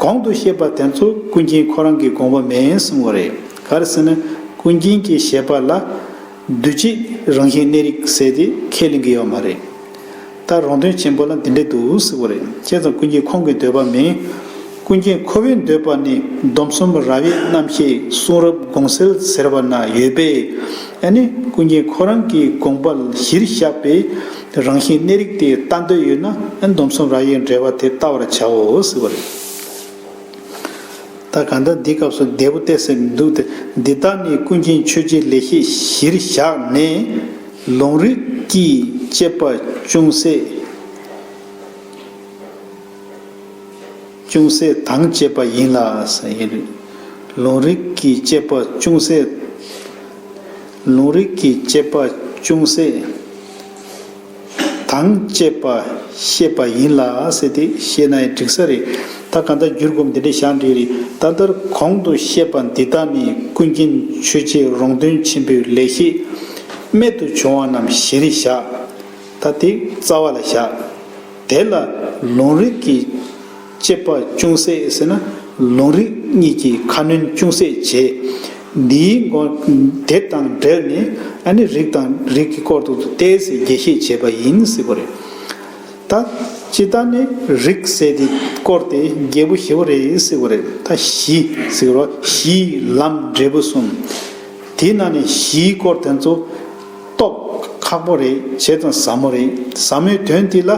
གོང་དུ་བཤད་པ་དེ་ཚོ་ཀུན་མཁྱེན་ཁོ་རང་གི་དགོངས་པ་མིན་གསུང་བ་རེད། ག་རེ་ཟེར་ན། ཀུན་མཁྱེན་གྱི་བཞེད་པ་ལ་འདུ་བྱེད་རང་བཞིན་གནས་རིགས་ཟེར་ཏེ་ཁས་ལེན་གྱི་ཡོད་མ་རེད། ད་རོང་སྟོན་ཆེན་པོ་ལ་འདི་འདྲ་འདུག་ཟེར་བ་རེད། བྱས་ཙང་ཀུན་མཁྱེན་ཁོང་གི་འདོད་པ་མིན། ཀུན་མཁྱེན་ཁོ་བོའི་འདོད་པ་ནི་སྡོམ་གསུམ་རབ་དབྱེ་རྣམ་བཤད་གསུང་རབ་དགོངས་གསལ་ཟེར་བ་ན་ཡོད་པས། ཨ་ནི་ཀུན་མཁྱེན་ཁོ་རང་གི་དགོངས་པ་གཞིར་བཞག་པའི་རང་བཞིན་གནས་རིགས་དེ་ལྟ་འདོད་ཡོད་ན། ཨ་ནི་སྡོམ་གསུམ་རབ་དབྱེ་འགྲེལ་པ་དེ་ལྟ་བར་བྱའོ་ཟེར་བ་རེད། ད་གང་ལྟར་འདི་སྐབས་སུ་བདེ་པོ་ཏོག་ཙམ་མི་འདུག་སྟེ། འདི་དག་ནི་ཀུན་མཁྱེན་ཆོས་རྗེའི་ལེགས་བཤད་གཞིར་བཞག་ནས་ལུང་རིགས་ཀྱི་དཔྱད་པ་ཅུང་ཟད། ཅུང་ཟད་དང་བཅས་པ་ཡིན་ལ་ཟེར་ཡིན། ལུང་རིགས་ཀྱི་དཔྱད་པ་ཅུང་ཟད་ ལུང་རིགས་ཀྱི་དཔྱད་པ་ཅུང་ཟད་དང་བཅས་པ་བཤད་པ་ཡིན་ལ་ཟེར་ཏེ་བཤད་ན་ཡང་འགྲིག་ས་རེད། ད་གང་ལྟར་བསྒྱུར་དགོས་འདི་འདྲ་བཞག་འགྲིག་རེད། ད་ལྟར་གོང་དུ་བཤད་པ་འདི་དག་ནི་ཀུན་མཁྱེན་ཆོས་རྗེ་རོང་སྟོན་ཆེན་པོའི་ལེགས་བཤད་རྨད་དུ་བྱུང་བ་རྣམས་གཞིར་བཞག་ད་དེ་རྩ་བ་ལ་བཞག་དེ་ལ་ལུང་རིགས་ཀྱི་དཔྱད་པ་ཅུང་ཟད་ཟེར་ན་ལུང་རིགས་གཉིས་ཀྱི་ཁ་སྣོན་ཅུང་ཟད་བྱས། འདིའི་མགོ་དེ་དང་འབྲེལ་ནས་ཨ་ནི་རིགས་དང་རིགས་ཀྱི་སྐོར་དུ་ཏོག་ཙམ་རྒྱས་བཤད་བྱས་པ་ཡིན་ཟེར་བ་རེད། ད་སྤྱིར་བཏང་ནས་རིགས་ཟེར་དེ་སྐོར་དེ་རྒྱས་པོ་ཞེ་པོ་རེད་ཟེར་བ་རེད། ད་གཞི་ཟེར་བ་གཞི་ལམ་འབྲས་བུ་གསུམ། དེའི་ནང་ནས་གཞིའི་སྐོར་དེ་ཚོ་རྟོགས་ཁག་པོ་རེད། བྱས་ཙང་ཟབ་མོ་རེད། ཟབ་མོའི་དོན་དེ་ལ་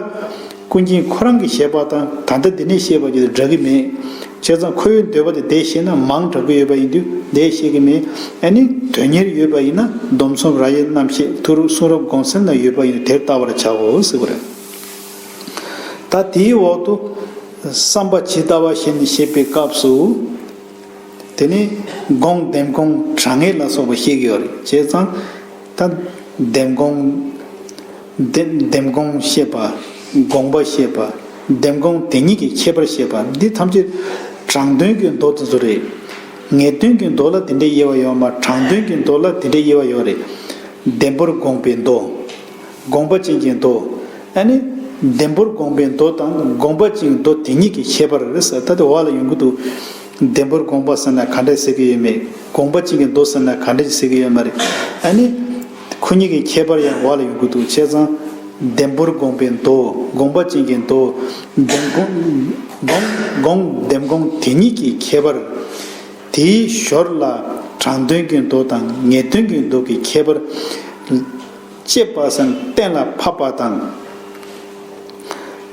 ཀུན་མཁྱེན་ཁོ་རང་གིས་བཤད་པ་དང་ད་ལྟ་འདི་ནས་བཤད་པ་གཉིས་དེ་འདྲ་གི་མེད། བྱས་ཙང་ཁོའི་འདོད་པ་དེ་འདི་བཤད་ན་མང་དྲགས་ཀྱི་ཡོད་པ་ཡིན་དུས་འདི་བཤད་ཀྱི་མེད། ཨ་ནི་དོན་གཉེར་ཡོད་པ་ཡིན་ན་སྡོམ་གསུམ་རབ་དབྱེ་རྣམ་བཤད་ཐུགས་རབ་གསུང་རབ་དགོངས་གསལ་ན་ཡོད་པ་ཡིན་དུས་དེར་ལྟ་བར་བྱའོ་ཟེར་བ་རེད། ད་དེའི་འོག་ཏུ་བསམ་པ་ཇི་ལྟ་བ་བཞིན་བཤད་པའི་སྐབས་སུ། དེ་ནི་སྒོམ་འདེམས་སྒོམ་དྲང་ངེས་ལ་སོགས་པ་བཤད་ཀྱི་ཡོད་རེད། བྱས་ཙང་ད་འདེམས་སྒོམ་འདེམས་འདེམས་སྒོམ་བཤད་པ། དགོངས་པ་བཤད་པ། འདེམས་སྒོམ་དེ་གཉིས་ཀྱི་ཁྱད་པར་བཤད་པ་འདི་ཐམས་ཅད་དྲང་དོན་གྱི་མདོ་དེ་ཚོ་རེད། ངེས་དོན་གྱི་མདོ་ལ་དེ་འདྲའི་དབྱེ་བ་ཡོད་མ་རེད། དྲང་དོན་གྱི་མདོ་ལ་དེ་འདྲའི་དབྱེ་བ་ཡོད་རེད། ལྡེམ་པོར་དགོངས་པའི་མདོ། དགོངས་པ་ཅན་གྱི་མདོ། ཨ་ནི། ལྡེམ་པོར་དགོངས་པའི་མདོ་དང་དགོངས་པ་ཅན་གྱི་མདོ་དེ་གཉིས་ཀྱི་ཁྱད་པར་རེད་ཟེར། ད་དེ་འོག་ལ་ཡོང་གི་འདུག་ལྡེམ་པོར་དགོངས་པ་ཟེར་ན་ག་འདྲ་ཟེར་གྱི་ཡོད་མེད། དགོངས་པ་ཅན་གྱི་མདོ་ཟེར་ན་ག་འདྲ་ཟེར་གྱི་ཡོད་མ་རེད། ཨ་ནི། ཁོ་གཉིས་ཀྱི་ཁྱད་པར་ཡང་འོག་ལ་ཡོང་གི་འདུག་བྱས་ཙང་། ལྡེམ་པོར་དགོངས་པའི་མདོ། དགོངས་པ་ཅན་གྱི་མདོ། ལྡེམ་དགོངས་དགོངས་དགོངས་ལྡེམ་དགོངས་དེ་གཉིས་ཀྱི་ཁྱད་པར། དེའི་ཞོར་ལ་དྲང་དོན་གྱི་མདོ་དང་ངེས་དོན་གྱི་མདོ་གི་ཁྱད་པར། དཔྱད་པ་ཟེར་ན་གཏན་ལ་ཕབ་པ་དང་།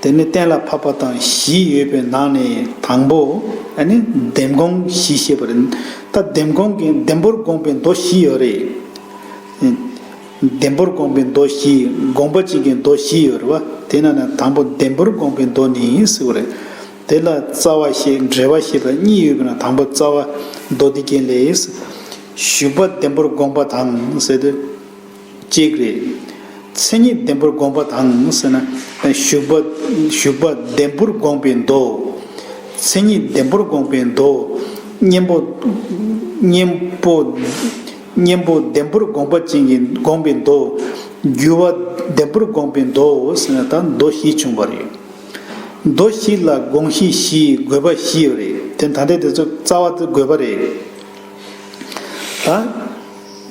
དེ་ནི་གཏན་ལ་ཕབ་པ་དང་བཞི་ཡོད་པའི་ནང་ནས་དང་པོ་ཨ་ནི་ལྡེམ་དགོངས་བཞི་བཤད་པ་རེད། ད་ལྡེམ་དགོངས་ཀྱི་ལྡེམ་པོར་དགོངས་པའི་མདོ་བཞི་ཡོད་རེད། ལྡེམ་པོར་དགོངས་པའི་མདོ་བཞི། དགོངས་པ་ཅན་གྱི་མདོ་བཞི་ཡོད་རེད་བ། དེ་ན་ནི་དང་པོ་ལྡེམ་པོར་དགོངས་པའི་མདོ་ནི་ཟེར་བ་རེད། དེ་ལ་རྩ་བ་བཤད་འགྲེལ་པ་བཤད་པ་གཉིས་ཡོད་པའི་ནང་དང་པོ་རྩ་བ་མདོ་སྡེ་རྒྱན་ལས། ཞུགས་པ་ལྡེམ་པོར་དགོངས་པ་དང་ཟེར་དུས། གཅིག་རེད། མཚན་ཉིད་ལྡེམ་པོར་དགོངས་པ་དང་ཟེར་ན། ཞུགས་པ་ཞུགས་པ་ལྡེམ་པོར་དགོངས་པའི་མདོ། མཚན་ཉིད་ལྡེམ་པོར་དགོངས་པའི་མདོ། གཉེན་པོ་གཉེན་པོ་གཉེན་པོ་ལྡེམ་པོར་དགོངས་པ་ཅན་གྱི་དགོངས་པའི་མདོ། འགྱུར་བ་ལྡེམ་པོར་དགོངས་པའི་མདོ་ཟེར་ན་ད་མདོ་བཞི་བྱུང་བ་རེད། མདོ་བཞི་ལ་དགོངས་གཞི་བཞི་དགོས་པ་བཞི་ཡོད་རེད། དེ་ད་ལྟའི་དེ་ཚོ་རྩ་བ་དེ་དགོས་པ་རེད། ད།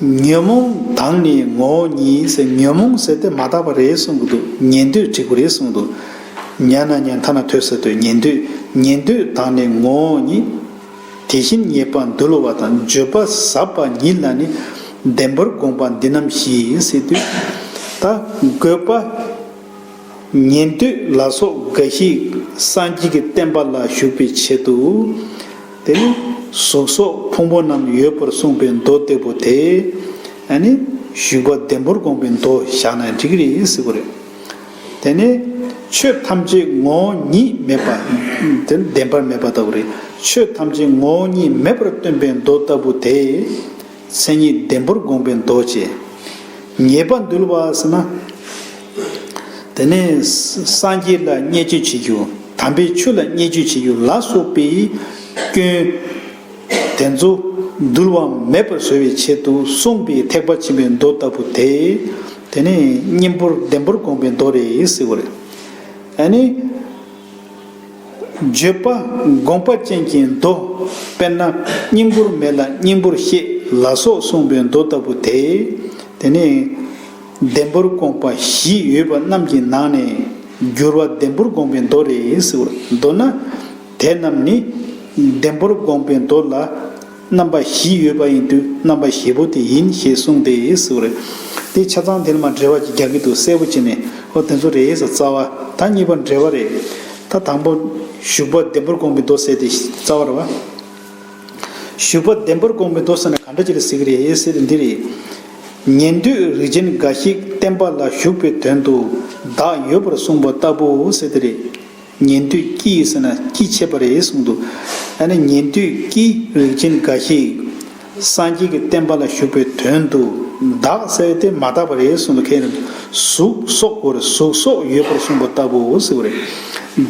ཉོན་མོངས་དང་ནི་ངོ་བོ་ཉིད་ཟེར། ཉོན་མོངས་ཟེར་དེ་མ་དག་པ་རེད་གསུང་གི་འདུག་ཉན་ཐོས་བྲིས་དགོས་རེད་གསུང་གི་འདུག་ཉ་ན་ཉ་ཐ་ན་ཐོས་ཟེར་དུས་ཉན་ཐོས། ཉན་ཐོས་དང་ནི་ངོ་བོ་ཉིད། དེ་བཞིན་ཉེས་པ་འདུལ་བ་དང་། བརྗོད་པ་ཟབ་པ་ཉིད་ལ་ནི། ལྡེམ་པོར་དགོངས་པ་འདི་རྣམས་བཞི་ཟེར་དུས། ད་དགོས་པ། ཉན་ཐོས་ལ་སོགས་འགའ་ཞིག་སངས་རྒྱས་ཀྱི་བསྟན་པ་ལ་ཞུགས་པའི་ཆེད་དུ། དེ་ནི་གཟུགས་སོགས་ཕུང་པོ་རྣམས་ཡོད་པར་གསུངས་པའི་མདོ་སྡེ་པོ་དེ། ཨ་ནི་ཞུགས་པ་ལྡེམ་པོར་དགོངས་པའི་མདོ་བཞག་ན་འགྲིག་གི་རེད་ཟེར་གྱི་རེད། དེ་ནི་ཆོས་ཐམས་ཅད་ངོ་བོ་ཉིད་མེད་པ། དེ་ནི་བདེན་པར་མེད་པ་ལྟ་བུ་རེད། ཆོས་ཐམས་ཅད་ངོ་བོ་ཉིད་མེད་པར་སྟོན་པའི་མདོ་ལྟ་བུ་དེ། མཚན་ཉིད་ལྡེམ་པོར་དགོངས་པའི་མདོ་བྱས། ཉེས་པ་འདུལ་བ་ཟེར་ན། དེ་ནས་སངས་རྒྱས་ལ་བརྙས་བཅོས་བྱེད་རྒྱུ། དམ་པའི་ཆོས་ལ་བརྙས་བཅོས་བྱེད་རྒྱུ་ལ་སོགས་པའི་སྐྱོན་དེ་ཚོ་འདུལ་བ་མེད་པར་བཟོ་བའི་ཆེད་དུ་གསུངས་པའི་ཐེག་པ་ཆེན་པོའི་མདོ་ལྟ་བུ་དེ། དེ་ནས་གཉེན་པོར་ལྡེམ་པོར་དགོངས་པའི་མདོ་རེད་ཟེར་བ་རེད། ཨ་ནི། བརྗོད་པ་དགོངས་པ་ཅན་གྱི་མདོ། དཔེར་ན་བསྙེན་བཀུར་མེད་ལ་བསྙེན་པོར་བཤད་ལ་སོགས་གསུངས་པའི་མདོ་ལྟ་བུ་དེ། དེ་ནི་ལྡེམ་པོར་དགོངས་པ་བཞི་ཡོད་པ་རྣམས་ཀྱི་ནང་ནས་འགྱུར་བ་ལྡེམ་པོར་དགོངས་པའི་མདོ་རེད་ཟེར་བ། མདོར་ན། དེ་རྣམས་ནི་ལྡེམ་པོར་དགོངས་པའི་མདོ་ལ་རྣམ་པ་བཞི་ཡོད་པ་ཡིན་དུས་རྣམ་པ་བཞི་པོ་དེ་ཡིན་ཞེས་གསུངས་ཏེ་ཟེར་བ་རེད། དེ་ཆ་ཚང་དེ་ལ་མ་འགྲེལ་བ་ཅིག་རྒྱག་གི་འདུག་གསལ་པོ་བྱས་ནས་ཨོ་དེ་ཚོ་རེད་ཟེར་རྩ་བ། ད་གཉིས་པ་འགྲེལ་བ་རེད། ད་དང་པོ་ཞུགས་པ་ལྡེམ་པོར་དགོངས་པའི་མདོ་ཟེར་དེ་རྩ་བ་རེད་བ། ཞུགས་པ་ལྡེམ་པོར་དགོངས་པའི་མདོ་ཟེར་ན་ག་འདྲ་ཅིག་ལ་ཟེར་གི་རེད་ཟེར་དེ་འདི་རེད། ཉན་ཐོས་རིགས་ཅན་འགའ་ཞིག་བསྟན་པ་ལ་ཞུགས་པའི་དོན་དུ་བདག་ཡོད་པར་གསུངས་པ་ལྟ་བུའོ་ཟེར་དེ་རེད། ཉན་ཐོས་ཀྱིས་ཟེར་ན་ཀྱིས་ཆད་པ་རེད་གསུངས་འདུག་ཨ་ནི་ཉན་ཐོས་ཀྱིས་རིགས་ཅན་འགའ་ཞིག་སངས་རྒྱས་ཀྱི་བསྟན་པ་ལ་ཞུགས་པའི་དོན་དུ་ བདག་ཟེར་དེ་མ་དག་པ་རེད་གསུངས་འདུག་མཁན་རེད། གཟུགས་སོགས་དགོས་རེད། གཟུགས་སོགས་ཡོད་པར་གསུངས་པ་ལྟ་བུ་ཟེར་བ་རེད།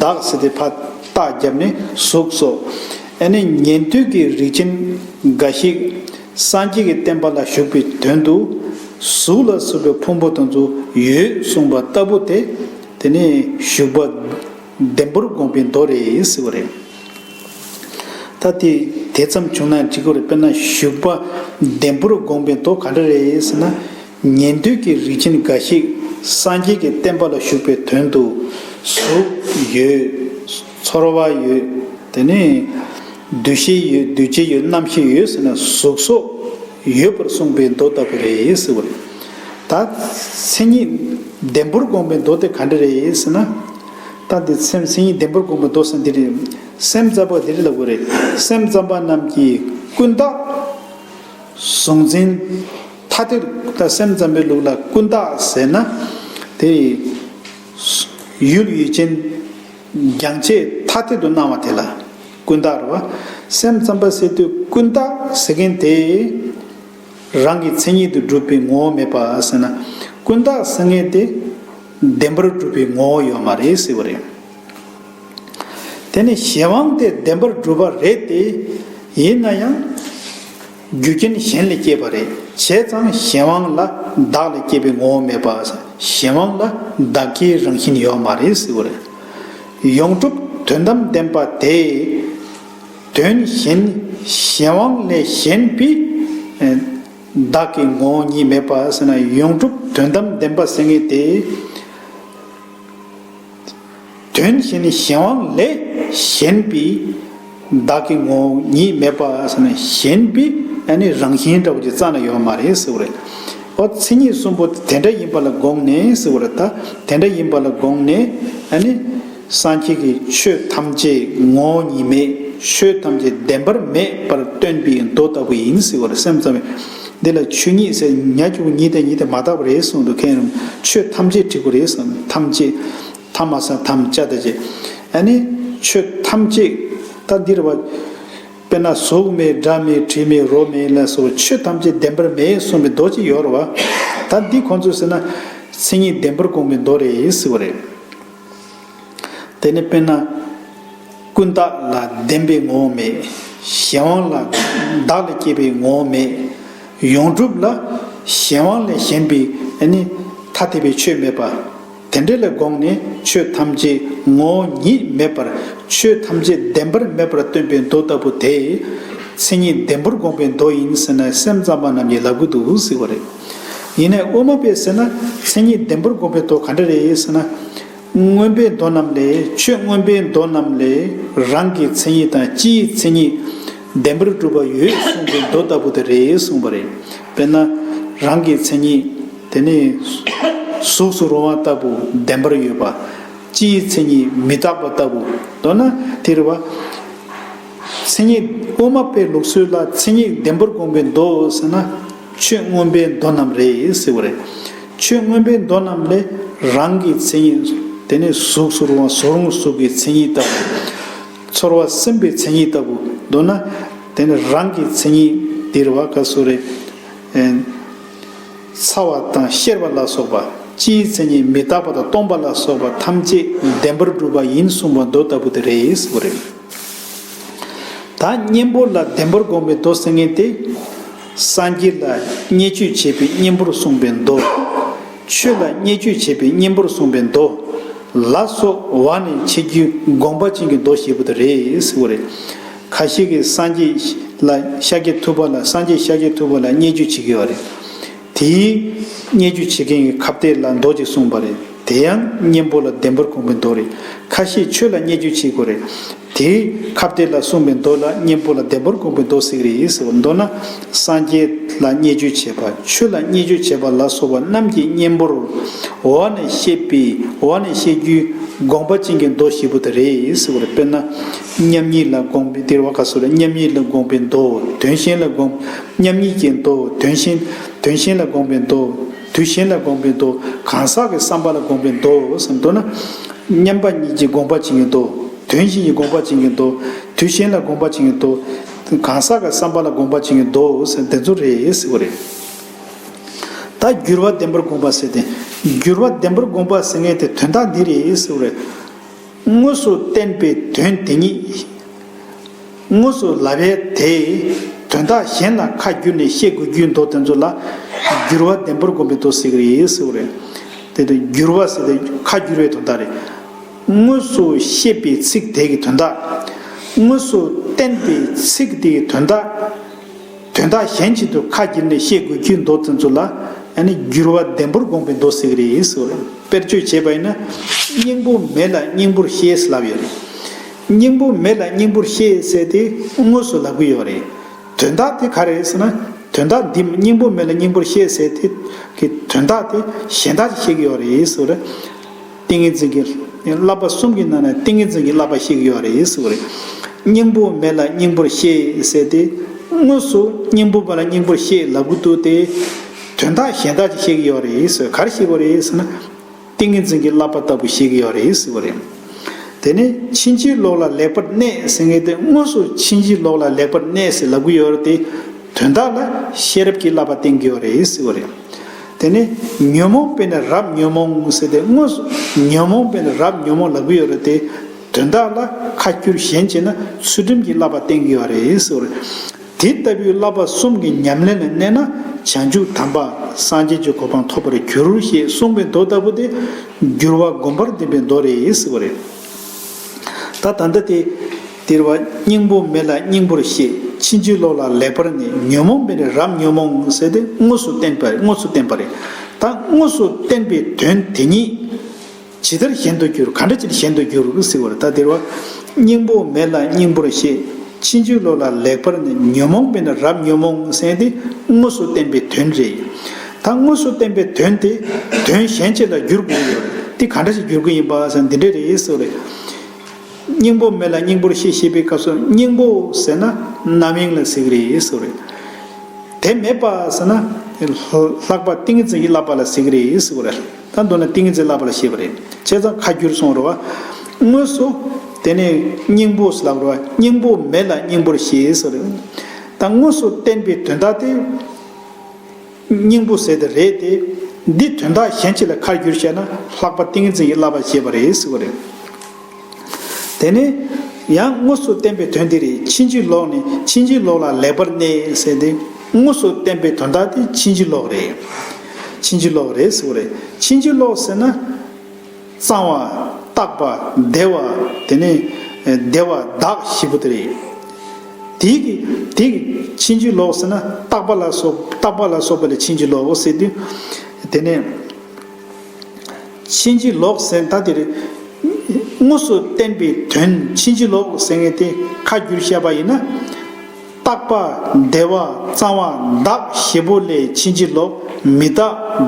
བདག་ཟེར་དེ་ཕར་རྟགས་བརྒྱབ་ནས་གཟུགས་སོགས། ཨ་ནི་ཉན་ཐོས་ཀྱི་རིགས་ཅན་འགའ་ཞིག་སངས་རྒྱས་ཀྱི་བསྟན་པ་ལ་ཞུགས་པའི་དོན་དུ་གཟུགས་ལ་སོགས་པའི་ཕུང་པོ་དེ་ཚོ་ཡོད་གསུངས་པ་ལྟ་བུ་དེ། དེ་ནས་ཞུགས་པ་བདེན་པར་དགོངས་པའི་མདོ་རེད་ཟེར་བ་རེད། ད་དེ་དེ་ཙམ་བྱུང་ན་འགྲིག་གི་རེད། དཔེར་ན་ཞུགས་པ་བདེན་པར་དགོངས་པའི་མདོ་ག་འདྲ་རེད་ཟེར་ན། ཉན་ཐོས་ཀྱི་རིགས་ཅན་འགའ་ཞིག་སངས་རྒྱས་ཀྱི་བསྟན་པ་ལ་ཞུགས་པའི་དོན་དུ་གཟུགས་ཡོད། ཚོར་བ་ཡོད། དེ་ནས་འདུ་ཤེས་ཡོད། འདུ་བྱེད་ཡོད། རྣམ་ཤེས་ཡོད་ཟེར་ན་གཟུགས་སོགས་ཡོད་པར་གསུངས་པའི་མདོ་ལྟ་བུ་རེད་ཟེར་བ་རེད། ད་མཚན་ཉིད་བདེན་པར་དགོངས་པའི་མདོ་དེ་ག་འདྲ་རེད་ཟེར་ན། ད་འདི་སེམས་མཚན་ཉིད་བདེན་པར་དགོངས་པའི་མདོ་ཟེར་འདི་རེད། སེམས་ཙམ་པ་འདི་རེད་ལབ་དགོས་རེད། སེམས་ཙམ་པ་རྣམས་ཀྱིས་ཀུན་བརྟགས་གཟུང་འཛིན་ཐ་དད། ད་སེམས་ཙམ་པའི་ལུགས་ལ་ཀུན་བརྟགས་ཟེར་ན། དེ་ཡུལ་ཡུལ་ཅན་རྒྱང་ཆད་ཐ་དད་དུ་སྣང་བ་དེ་ལ་ཀུན་བརྟགས་རེད་བ། སེམས་ཙམ་པ་ཟེར་དུས་ཀུན་བརྟགས་ཟེར་མཁན་དེ། རང་གི་མཚན་ཉིད་དུ་གྲུབ་པའི་ངོ་བོ་མེད་པ་ཟེར་ན། ཀུན་བརྟགས་ཟེར་མཁན་དེ་བདེན་པར་གྲུབ་པའི་ངོ་བོ་ཡོད་མ་རེད་ཟེར་བ་རེད། དེ་ནི་གཞན་དབང་དེ་བདེན་པར་གྲུབ་པ་རེད་དེ། ཡིན་ན་ཡང་རྒྱུ་རྐྱེན་གཞན་ལས་སྐྱེས་པ་རེད། བྱས་ཙང་གཞན་དབང་ལ་བདག་ལས་སྐྱེས་པའི་ངོ་བོ་མེད་པ། གཞན་དབང་ལ་བདག་གི་རང་བཞིན་ཡོད་མ་རེད་ཟེར་བ་རེད། ཡོངས་གྲུབ་དོན་དམ་བདེན་པ་དེ། དོན་གཞན་གཞན་དབང་ལས་གཞན་པའི་བདག་གི་ངོ་བོ་ཉིད་མེད་པ་ཟེར་ན། ཡོངས་གྲུབ་དོན་དམ་བདེན་པ་ཟེར་མཁན་དེ། དོན་གཞན་གཞན་དབང་ལས་གཞན་པའི་བདག་གི་ངོ་བོ་ཉིད་མེད་པ་ཟེར་ན། གཞན་པའི་ཨ་ནི་རང་བཞིན་འདྲ་བོ་ཅིག་རྩ་ནས་ཡོད་མ་རེད་ཟེར་བ་རེད། ཨོ་མཚན་ཉིད་གསུམ་པོ་དེ་འདྲ་ཡིན་པ་ལ་དགོངས་ནས་ཟེར་བ་རེད། ད་དེ་འདྲ་ཡིན་པ་ལ་དགོངས་ནས་ཨ་ནི། སངས་རྒྱས་ཀྱིས་ཆོས་ཐམས་ཅད་ངོ་བོ་ཉིད་མེད། ཆོས་ཐམས་ཅད་བདེན་པར་མེད་པར་སྟོན་པའི་མདོ་ལྟ་བུ་ཡིན་ཟེར་བ་རེད། སེམས་ཙམ་པས་འདི་ལ་ཆོས་ཉིད་ཟེར་ཉ་གཅིག་པུ་ཉིད་དང་ཉིད་དེ་མ་དག་པ་རེད་གསུངས་འདུག་མཁན་རྣམས་ཆོས་ཐམས་ཅད་བྲི་དགོས་རེད་གསུངས། ཐམས་ཅད། ཐ་མ་ས་ཐམས་ཅད་ད་ཅེ། ཨ་ནི་ཆོས་ཐམས་ཅད་ད་འདིར་བ། དཔེར་ན་གཟུགས་མེད། སྒྲ་མེད། དྲི་མེད། རོ་མེད་ལ་སོགས་ཆོས་ཐམས་ཅད་བདེན་པར་མེད་གསུངས་པའི་མདོ་ཅིག་ཡོད་རེད་བ། ད་འདི་ཁོང་ཚོས་ཟེར་ན་མཚན་ཉིད་བདེན་པར་དགོངས་པའི་མདོ་རེད་ཟེར་བ་རེད། དེ་ནི་དཔེར་ན། ཀུན་བརྟགས་ལ་བདེན་པའི་ངོ་བོ་མེད། གཞན་དབང་ལ་བདག་ལས་སྐྱེས་པའི་ངོ་བོ་མེད། ཡོངས་གྲུབ་ལ་གཞན་དབང་ལས་གཞན་པའི་ཨ་ནི་ཐ་དད་པའི་ཆོས་མེད་པ། དེ་འདྲ་ལ་དགོངས་ནས་ཆོས་ཐམས་ཅད་ངོ་བོ་ཉིད་མེད་པར་ཆོས་ཐམས་ཅད་བདེན་པར་མེད་པར་སྟོན་པའི་མདོ་ལྟ་བུ་དེ་མཚན་ཉིད་བདེན་པར་དགོངས་པའི་མདོ་ཡིན་ཟེར་ན་སེམས་ཙམ་པ་རྣམས་ཀྱིས་ལབ་ཀྱི་འདུག་ཟེར་བ་རེད། ཡིན་ནའི་དབུ་མ་པས་ཟེར་ན་མཚན་ཉིད་བདེན་པར་དགོངས་པའི་མདོ་ག་འདྲ་རེད་ཟེར་ན། མངོན་པའི་མདོ་རྣམས་ལས། ཆོས་མངོན་པའི་མདོ་རྣམས་ལས་རང་གི་མཚན་ཉིད་དང་སྤྱིའི་མཚན་ཉིད་བདེན་པར་གྲུབ་པ་ཡོད་གསུངས་པའི་མདོ་ལྟ་བུ་དེ་རེད་གསུངས་པ་རེད། དཔེར་ན་རང་གི་མཚན་ཉིད་དེ་ནི་གཟུགས་སུ་རུང་བ་ལྟ་བུ་བདེན་པར་ཡོད་པ། སྤྱིའི་མཚན་ཉིད་མི་རྟག་པ་ལྟ་བུ། མདོར་ན་དེ་རེད་བ། མཚན་ཉིད་དབུ་མ་པའི་ལུགས་སྲོལ་ལ་མཚན་ཉིད་བདེན་པར་དགོངས་པའི་མདོ་ཟེར་ན། ཆོས་མངོན་པའི་མདོ་རྣམས་རེད་ཟེར་བ་རེད། ཆོས་མངོན་པའི་མདོ་རྣམས་ལས་རང་གི་མཚན་ཉིད། དེ་ནི་གཟུགས་སུ་རུང་བ་གཟུགས་རུང་གཟུགས་ཀྱི་མཚན་ཉིད་ལྟ་བུ། ཚོར་བ་སེམས་པའི་མཚན་ཉིད་ལྟ་བུ། མདོར་ན་དེ་ནི་རང་གི་མཚན་ཉིད་འདིར་བ་ག་སུ་རེད། ཚ་བ་དང་གཤེར་བ་ལ་སོགས་པ། སྤྱིའི་མཚན་ཉིད་མི་རྟག་པ་དང་སྟོང་པ་ལ་སོགས་པ་ཐམས་ཅད་བདེན་པར་གྲུབ་པ་ཡིན་གསུངས་པ་མདོ་ལྟ་བུ་དེ་རེད་ཟེར་བ་རེད། ད་གཉེན་པོ་ལ་བདེན་པར་དགོངས་པའི་མདོ་ཟེར་མཁན་དེ། སངས་རྒྱས་ལ་བརྙས་བཅོས་བྱས་པའི་གཉེན་པོར་གསུངས་པའི་མདོ། ཆོས་ལ་བརྙས་བཅོས་བྱས་པའི་གཉེན་པོར་གསུངས་པའི་མདོ། ལ་སོགས་འོག་ནས་འཆད་རྒྱུའི་དགོངས་པ་ཅན་གྱི་མདོ་ཞེས་པ་དེ་རེད་ཟེར་བ་རེད། ཁ་ཤས་ཀྱིས་སངས་རྒྱས་ལ་ཤཱཀྱ་ཐུབ་པ་ལ་སངས་རྒྱས་ཤཱཀྱ་ཐུབ་པ་ལ་བརྙས་བཅོས་བྱེད་ཀྱི་ཡོད་རེད། དེའི་བརྙས་བཅོས་བྱེད་མཁན་གྱི་ཁ་གཏད་ལ་མདོ་ཅིག་གསུངས་པ་རེད། དེ་ཡང་གཉེན་པོ་ལ་བདེན་པར་དགོངས་པའི་མདོ་རེད། ཁ་ཤས་ཆོས་ལ་བརྙས་བཅོས་བྱེད་དགོས་རེད། དེའི་ཁ་གཏད་ལ་གསུངས་པའི་མདོ་ལ་གཉེན་པོ་ལ་བདེན་པར་དགོངས་པའི་མདོ་ཟེར་གྱི་རེད་ཟེར་བ། མདོར་ན་སངས་རྒྱས་ལ་བརྙས་བཅོས་བྱས་པ། ཆོས་ལ་བརྙས་བཅོས་བྱས་པ་ལ་སོགས་པ་རྣམས་ཀྱི་གཉེན་པོར་འོག་ནས་བཤད་པའི་འོག་ནས་བཤད་རྒྱུའི་དགོངས་པ་ཅན་གྱི་མདོ་ཞེས་པ་དེ་རེད་ཟེར་བ་རེད། དཔེར་ན་མཉམ་ཉིད་ལ་དགོངས་པའི་དེར་བ་ག་སོགས་ལ་མཉམ་ཉིད་ལ་དགོངས་པའི་མདོ། དོན་གཞན་ལ་དགོངས། མཉམ་ཉིད་ཀྱི་མདོ། དོན་གཞན། དོན་གཞན་ལ་དགོངས་པའི་མདོ། དུས་གཞན་ལ་དགོངས་པའི་མདོ། གང་ཟག་གི་བསམ་པ་ལ་དགོངས་པའི་མདོ་ཟེར། མདོར་ན་མཉམ་པ་ཉིད་ཀྱི་དགོངས་པ་ཅན་གྱི་མདོ། དོན་གཞན་གྱི་དགོངས་པ་ཅན་གྱི་མདོ། དུས་གཞན་ལ་དགོངས་པ་ཅན་གྱི་མདོ། གང་ཟག་གི་བསམ་པ་ལ་དགོངས་པ་ཅན་གྱི་མདོ་ཟེར་དེ་ཚོ་རེད་ཟེར་བ་རེད། ད་འགྱུར་བ་བདེན་པར་དགོངས་པ་ཟེར་ཏེ། འགྱུར་བ་བདེན་པར་དགོངས་པ་ཟེར་མཁན་དེ་དོན་དག་འདི་རེད་ཟེར་བ་རེད། དངོས་སུ་བསྟན་པའི་དོན་དེ་ཉིད། དངོས་སུ་ལབ་པའི་དེ་དོན་དག་གཞན་ལ་ཁ་བསྒྱུར་ནས་བཤད་དགོས་རྒྱུའི་མདོ་དེ་ཚོ་ལ་འགྱུར་བ་བདེན་པར་དགོངས་པའི་མདོ་ཟེར་གྱི་རེད་ཟེར་བ་རེད། དེ་དུས་འགྱུར་བ་ཟེར་ཏེ་ཁ་བསྒྱུར་བའི་དོན་དག་རེད། དངོས་སུ་བཤད་པའི་ཚིག་དེ་གི་དོན་དག་དངོས་སུ་བསྟན་པའི་ཚིག་དེ་གི་དོན་དག་དོན་དག་གཞན་ཞིག་ཏུ་ཁ་བསྒྱུར་ནས་བཤད་དགོས་རྒྱུའི་མདོ་དེ་ཚོ་ལ་ཨ་ནི་འགྱུར་བ་བདེན་པར་དགོངས་པའི་མདོ་ཟེར་གྱི་རེད་ཟེར་བ་རེད། དཔེར་བརྗོད་བྱས་པ་ཡིན་ན། སྙིང་པོ་མེད་ལ་སྙིང་པོར་བཤད་ཟེར་ལབ་ཡོད་རེད། སྙིང་པོ་མེད་ལ་སྙིང་པོར་བཤད་ཟེར་དེ་དངོས་སུ་ལབ་ཀྱི་ཡོད་རེད། དོན་དག་དེ་ག་རེ་རེད་ཟེར་ན། དོན་དག་འདི་སྙིང་པོ་མེད་ལ་སྙིང་པོར་བཤད་ཟེར་དེ་གི་དོན་དག་དེ་གཞན་དག་ཅིག་བཤད་ཀྱི་ཡོད་རེད་ཟེར་བ་རེད། ཏིང་ངེ་འཛིན་གྱི་བསླབ་པ་གསུམ་གྱི་ནང་ནས་ཏིང་ངེ་འཛིན་གྱི་བསླབ་པ་བཤད་ཀྱི་ཡོད་རེད་ཟེར་བ་རེད། སྙིང་པོ་མེད་ལ་སྙིང་པོར་བཤད་ཟེར་ཏེ། དངོས་སུ་སྙིང་པོ་མེད་ལ་སྙིང་པོར་བཤད་ལབ་ཀྱི་འདུག་སྟེ། དོན་དག་གཞན་དག་ཅིག་བཤད་ཀྱི་ཡོད་རེད་ཟེར། ག་རེ་བཤད་ཀྱི་ཡོད་རེད་ཟེར་ན། ཏིང་ངེ་འཛིན་གྱི་བསླབ་པ་ལྟ་བུ་བཤད་ཀྱི་ཡོད་རེད་ཟེར་བ་རེད། དེ་ནས་ཕྱིན་ཅི་ལོག་ལ་ལེགས་པར་གནས་ཟེར་མཁན་དེ་དངོས་སུ་ཕྱིན་ཅི་ལོག་ལ་ལེགས་པར་གནས་ཟེར་ལབ་ཀྱི་ཡོད་རེད་དེ། དོན་དག་ལ་ཤེས་རབ་ཀྱི་བསླབ་པ་བསྟན་གྱི་ཡོད་རེད་ཟེར་བ་རེད། དེ་ནས་ཉོན་མོངས་པས་ནི་རབ་ཉོན་མོངས་ཟེར་ཏེ་དངོས་སུ་ཉོན་མོངས་པས་ནི་རབ་ཉོན་མོངས་ལབ་ཀྱི་ཡོད་རེད་དེ། དོན་དག་ལ་ཁ་བསྒྱུར་གཞན་བྱས་ན་ཚུལ་ཁྲིམས་ཀྱི་བསླབ་པ་བསྟན་གྱི་ཡོད་རེད་ཟེར་བ་རེད། དེ་ལྟ་བུའི་བསླབ་པ་གསུམ་གྱི་ཉམས་ལེན་ལ་གནས་ན་བྱང་ཆུབ་དམ་པ་སངས་རྒྱས་ཀྱི་གོ་འཕང་ཐོབ་པར་འགྱུར་ཞེས་གསུངས་པའི་མདོ་ལྟ་བུ་དེ་འགྱུར་བ་སྒོམ་པར་བསྟན་པའི་མདོ་རེད་ཟེར་བ་རེད། ད་ད་ལྟ་དེ། དེར་བ་སྙིང་པོ་མེད་ལ་སྙིང་པོར་བཤད། ཕྱིན་ཅི་ལོག་ལ་ལེགས་པར་གནས། ཉོན་མོངས་པས་ནི་རབ་ཉོན་མོངས་ཟེར་ཏེ་དངོས་སུ་བསྟན་པ་དངོས་སུ་བསྟན་པ་རེད། ད་དངོས་སུ་བསྟན་པའི་དོན་དེ་ཉིད་ཇི་ལྟར་གཞན་དུ་འགྱུར། ག་འདྲ་ཅིག་གཞན་དུ་འགྱུར་ཟེར་བ་རེད། ད་དེར་བ་སྙིང་པོ་མེད་ལ་སྙིང་པོར་བཤད། ཕྱིན་ཅི་ལོག་ལ་ལེགས་པར་གནས། ཉོན་མོངས་པས་ནི་རབ་ཉོན་མོངས་ཟེར་ཏེ་དངོས་སུ་བསྟན་པའི་དོན་རེད། ད་དངོས་སུ་བསྟན་པའི་དོན་དེ་དོན་གཞན་ཅིག་ལ་འགྱུར་དགོས་ཡོད་རེད། དེ་ག་འདྲ་ཞིག་འགྱུར་གྱི་ཡིན་པ་ཟེར་ན་འདི་འདྲ་རེད་ཟེར་བ་རེད། སྙིང་པོ་མེད་ལ་སྙིང་པོར་བཤད་ཞེས་པའི་སྐབས་སུ་སྙིང་པོ་ཟེར་ན་རྣམ་གཡེང་ལ་ཟེར་གྱི་རེད་ཟེར་བ་རེད། དེ་མེད་པ་ཟེར་ན་ལྷག་པ་ཏིང་ངེ་འཛིན་གྱི་བསླབ་པ་ལ་ཟེར་གྱི་རེད་ཟེར་བ་རེད། ད་མདོར་ན་ཏིང་ངེ་འཛིན་བསླབ་པ་ལ་བཤད་པ་རེད། བྱས་ཙང་ཁ་བསྒྱུར་སོང་རེད་བ། དངོས་སུ་དེ་ནས་སྙིང་པོ་ཟེར་ལབ་རེད་བ། སྙིང་པོ་མེད་ལ་སྙིང་པོར་བཤད་ཟེར་རེད། ད་དངོས་སུ་བསྟན་པའི་དོན་དག་དེ། སྙིང་པོ་ཟེར་དེ་རེད་དེ། འདི་དོན་དག་གཞན་ཅིག་ལ་ཁ་བསྒྱུར་བྱས་ན་ལྷག་པ་ཏིང་ངེ་འཛིན་གྱི་བསླབ་པ་བྱེད་པ་རེད་ཟེར་བ་རེད། དེ་ནས་ཡང་དངོས་སུ་བསྟན་པའི་དོན་འདི་རེད། ཕྱིན་ཅི་ལོག་ནས་ཕྱིན་ཅི་ལོག་ལ་ལེགས་པར་གནས་ཟེར་ཏེ། དངོས་སུ་བསྟན་པའི་དོན་དག་དེ་ཕྱིན་ཅི་ལོག་རེད། ཕྱིན་ཅི་ལོག་རེད་ཟེར་བ་རེད། ཕྱིན་ཅི་ལོག་ཟེར་ན། གཙང་བ། རྟག་པ། བདེ་བ། དེ་ནས་བདེ་བ་དག་བཞི་པོ་དེ་རེད། དེ་གི་དེ་གི་ཕྱིན་ཅི་ལོག་ཟེར་ན་རྟག་པ་ལ་སོགས་རྟག་པ་ལ་སོགས་པ་ལ་ཕྱིན་ཅི་ལོག་ཟེར་དུས། དེ་ནས་ཕྱིན་ཅི་ལོག་ཟེར་ད་དེ་རེད། དངོས་སུ་བསྟན་པའི་དོན་ཕྱིན་ཅི་ལོག་ཟེར་མཁན་དེ་ཁ་བསྒྱུར་བཤད་པ་ཡིན་ན། རྟག་པ། བདེ་བ། གཙང་བ། བདག་བཞི་པོ་ལས་ཕྱིན་ཅི་ལོག་མི་རྟག་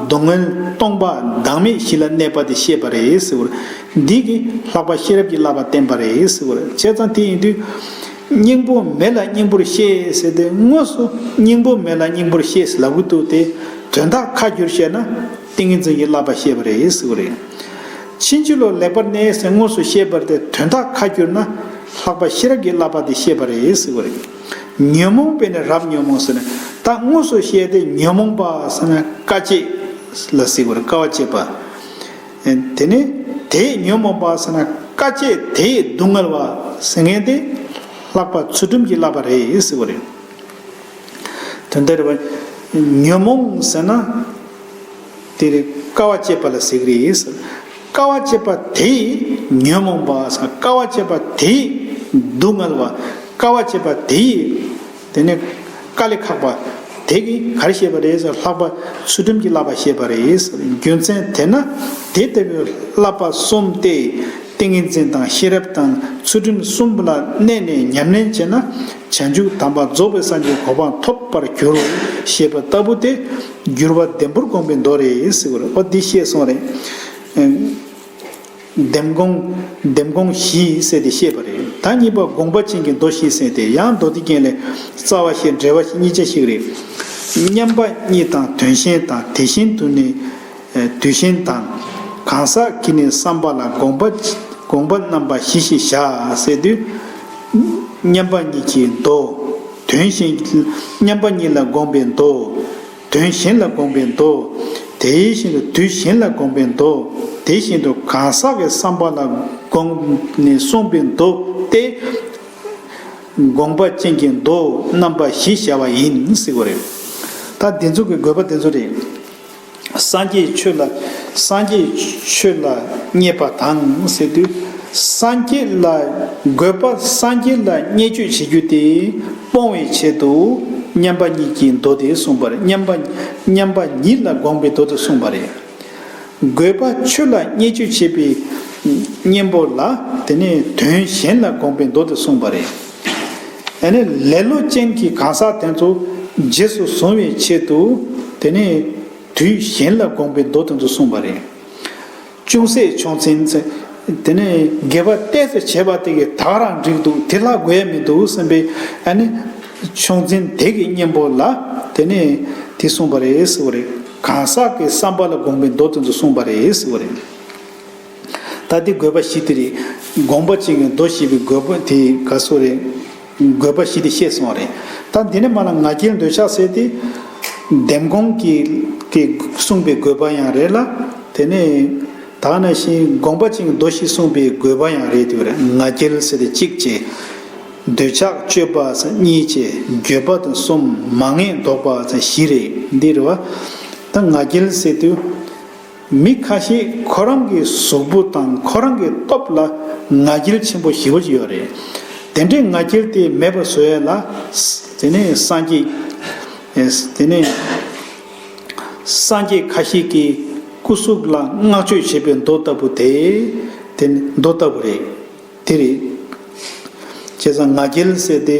སྡུག་བསྔལ། སྟོང་པ། བདག་མེད་བཞི་ལ་གནས་པ་དེ་བཤད་པ་རེད་ཟེར་བ་རེད། འདི་གིས་ལྷག་པ་ཤེས་རབ་ཀྱི་བསླབ་པ་བསྟན་པ་རེད་ཟེར་བ་རེད། བྱས་ཙང་དེ་ཡིན་དུས། སྙིང་པོ་མེད་ལ་སྙིང་པོར་བཤད་ཟེར་ཏེ་དངོས་སུ་སྙིང་པོ་མེད་ལ་སྙིང་པོར་བཤད་ཟེར་ལབ་ཀྱི་འདུག་སྟེ། དོན་དག་ཁ་བསྒྱུར་བཤད་ན་ཏིང་ངེ་འཛིན་གྱི་བསླབ་པ་བཤད་པ་རེད་ཟེར་བ་རེད། ཕྱིན་ཅི་ལོག་ལེགས་པར་གནས་ཟེར་དངོས་སུ་བཤད་པ་དེ་དོན་དག་ཁ་བསྒྱུར་ན་ལྷག་པ་ཤེས་རབ་ཀྱི་བསླབ་པ་དེ་བཤད་པ་རེད་ཟེར་བ་རེད། ཉོན་མོངས་པས་ནི་རབ་ཉོན་མོངས་ཟེར་ན། ད་དངོས་སུ་བཤད་དེ་ཉོན་མོངས་པ་ཟེར་ན་དཀའ་སྤྱད་ལ་ཟེར་བ་རེད། དཀའ་བ་སྤྱད་པ། དེ་ནས་དེས་ཉོན་མོངས་པ་ཟེར་ན་དཀའ་སྤྱད་དེས་སྡུག་བསྔལ་བ་ཟེར་མཁན་དེ་ལྷག་པ་ཚུལ་ཁྲིམས་ཀྱི་བསླབ་པ་རེད་ཟེར་བ་རེད། དོན་དེ་རེད་བ། ཉོན་མོངས་ཟེར་ན། དེ་རེད། དཀའ་བ་སྤྱད་པ་ལ་ཟེར་གི་རེད་ཟེར། དཀའ་བ་སྤྱད་པ་དེས་ཉོན་མོངས་པ་ཟེར། དཀའ་བ་སྤྱད་པ་དེས་སྡུག་བསྔལ་བ། དཀའ་བ་སྤྱད་པ་དེས་དེ་ནས་དཀའ་ལས་ཁག་པ་དེ་གིས་ག་རེ་བཤད་པ་རེད་ཟེར། ལྷག་པ་ཚུལ་ཁྲིམས་ཀྱི་བསླབ་པ་བཤད་པ་རེད་ཟེར། རྒྱུ་མཚན་དེས་ན་དེ་ལྟ་བུའི་བསླབ་པ་གསུམ་སྟེ། ཏིང་ངེ་འཛིན་དང་ཤེས་རབ་དང་ཚུལ་ཁྲིམས་གསུམ་ལ་གནས་ནས་ཉམས་ལེན་བྱས་ན་བྱང་ཆུབ་དམ་པ་རྫོགས་པའི་སངས་རྒྱས་གོ་འཕང་ཐོབ་པར་འགྱུར་ཞེས་པ་ལྟ་བུ་སྟེ། འགྱུར་བ་བདེན་པར་དགོངས་པའི་མདོ་རེད་ཟེར་བ་རེད། འོ་འདི་བཤད་སོང་རེད། ཨེ། བདེན་དགོངས། བདེན་དགོངས་བཞི་ཟེར་ཏེ་བཤད་པ་རེད། ད་གཉིས་པ་དགོངས་པ་ཅན་གྱི་མདོ་བཞི་ཟེར་ཏེ་ཡང་མདོ་སྡེ་རྒྱན་ལས་རྩ་བ་བཤད་འགྲེལ་པ་བཤད་གཉིས་ཆ་ཞིག་རེད། མཉམ་པ་གཉིས་དང་དོན་གཞན་དང་དེ་བཞིན་དུ་ནི། དུས་གཞན་དང་། གང་ཟག་གི་ནི་བསམ་པ་ལ་དགོངས་པ་དགོངས་པ་རྣམ་པ་བཞི་ཞེས་བྱ་ཟེར་དུས། མཉམ་པ་གཉིས་ཀྱི་མདོ། དོན་གཞན་མཉམ་པ་གཉིས་ལ་དགོངས་པའི་མདོ། དོན་གཞན་ལ་དགོངས་པའི་མདོ། དེ་བཞིན་དུ་དུས་གཞན་ལ་དགོངས་པའི་མདོ། དེ་བཞིན་དུ་གང་ཟག་གི་བསམ་པ་ལ་དགོངས་ནས་གསུངས་པའི་མདོ་སྟེ། དགོངས་པ་ཅན་གྱི་མདོ་རྣམ་པ་བཞི་བྱ་བ་ཡིན་ཟེར་བ་རེད། ད་འདི་ཚོ་གི་དགོས་པ་དེ་ཚོ་རེད། སངས་རྒྱས་ཆོས་ལ། སངས་རྒྱས་ཆོས་ལ་མཉེས་པ་དང་ཟེར་དུས། སངས་རྒྱས་ལ་དགོས་པ། སངས་རྒྱས་ལ་བརྙས་བཅོས་བྱེད་རྒྱུ་དེ་སྤོང་བའི་ཆེད་དུ་མཉམ་པ་ཉིད་ཀྱི་མདོ་དེ་གསུངས་པ་རེད། མཉམ་པ། མཉམ་པ་ཉིད་ལ་དགོངས་པའི་མདོ་དེ་གསུངས་པ་རེད། དགོས་པ་ཆོས་ལ་བརྙས་བཅོས་བྱེད་པའི་གཉེན་པོ་ལ་དེ་ནས་དོན་གཞན་ལ་དགོངས་པའི་མདོ་དེ་གསུངས་པ་རེད། ཨ་ནི་ལེ་ལོ་ཅན་གྱི་གང་ཟག་དེ་ཚོ་རྗེས་སུ་བཟུང་བའི་ཆེད་དུ་དེ་ནས་དུས་གཞན་ལ་དགོངས་པའི་མདོ་དེ་ཚོ་གསུངས་པ་རེད། ཅུང་ཟད་ཕྱོགས་འཛིན་ཚེ། དེ་ནས་དགེ་བ་ཏོག་ཙམ་བྱས་པ་དེ་གིས་ད་ག་རང་འགྲིག་འདུག་དེ་ལྷག་དགོས་ཡ་མི་འདུག་བསམ་པའི་ཨ་ནི་ཕྱོགས་འཛིན་དེ་གི་གཉེན་པོ་ལ་དེ་ནས་དེ་གསུངས་པ་རེད་ཟེར་བ་རེད། གང་ཟག་གི་བསམ་པ་ལ་དགོངས་པའི་མདོ་དེ་ཚོ་གསུངས་པ་རེད་ཟེར་བ་རེད། ད་དེ་དགོས་པ་བཞི་དེ་རེད། དགོངས་པ་ཅན་གྱི་མདོ་ཞེས་པའི་དགོས་པ་དེ་ག་སོ་རེད། དགོས་པ་བཞི་དེ་བཤད་སོང་བ་རེད། ད་འདི་ནས་མར་ལ་ང་རྒྱལ་འདོད་ཆགས་ཟེར་དེ། ལྡེམ་དགོངས་ཀྱི་ཀྱི་གསུངས་པའི་དགོས་པ་ཡང་རེད་ལ། དེ་ནས་ད་ནང་བཞིན་དགོངས་པ་ཅན་གྱི་མདོ་ཞིག་གསུངས་པའི་དགོས་པ་ཡང་རེད་དེ་རེད། ང་རྒྱལ་ཟེར་དེ་གཅིག་བྱས། འདོད་ཆགས་གཅོད་པ་ཟེར་གཉིས་བྱས། འགྱོད་པ་དང་གསུམ། མ་ངེས་ལྡོག་པ་ཟེར་བཞི་རེད། འདི་རེད་བ། ད་ང་རྒྱལ་ཟེར་དུས། མི་ཁ་ཤས་ཁོ་རང་གི་གཟུགས་པོ་དང་ཁོ་རང་གི་སྟོབས་ལ་ང་རྒྱལ་ཆེན་པོ་ཞེ་པོ་ཅིག་ཡོད་རེད། དེ་འདྲའི་ང་རྒྱལ་དེ་མེད་པར་བཟོ་ཡ་ལ། དེ་ནས་སངས་རྒྱས། དེ་ནས་སངས་རྒྱས་ཁ་ཤས་ཀྱིས་སྐུ་གཟུགས་ལ་བསྔགས་བརྗོད་བྱེད་པའི་མདོ་ལྟ་བུ་དེ། དེ་མདོ་ལྟ་བུ་རེད། དེ་རེད། བྱས་ཙང་ང་རྒྱལ་ཟེར་དེ།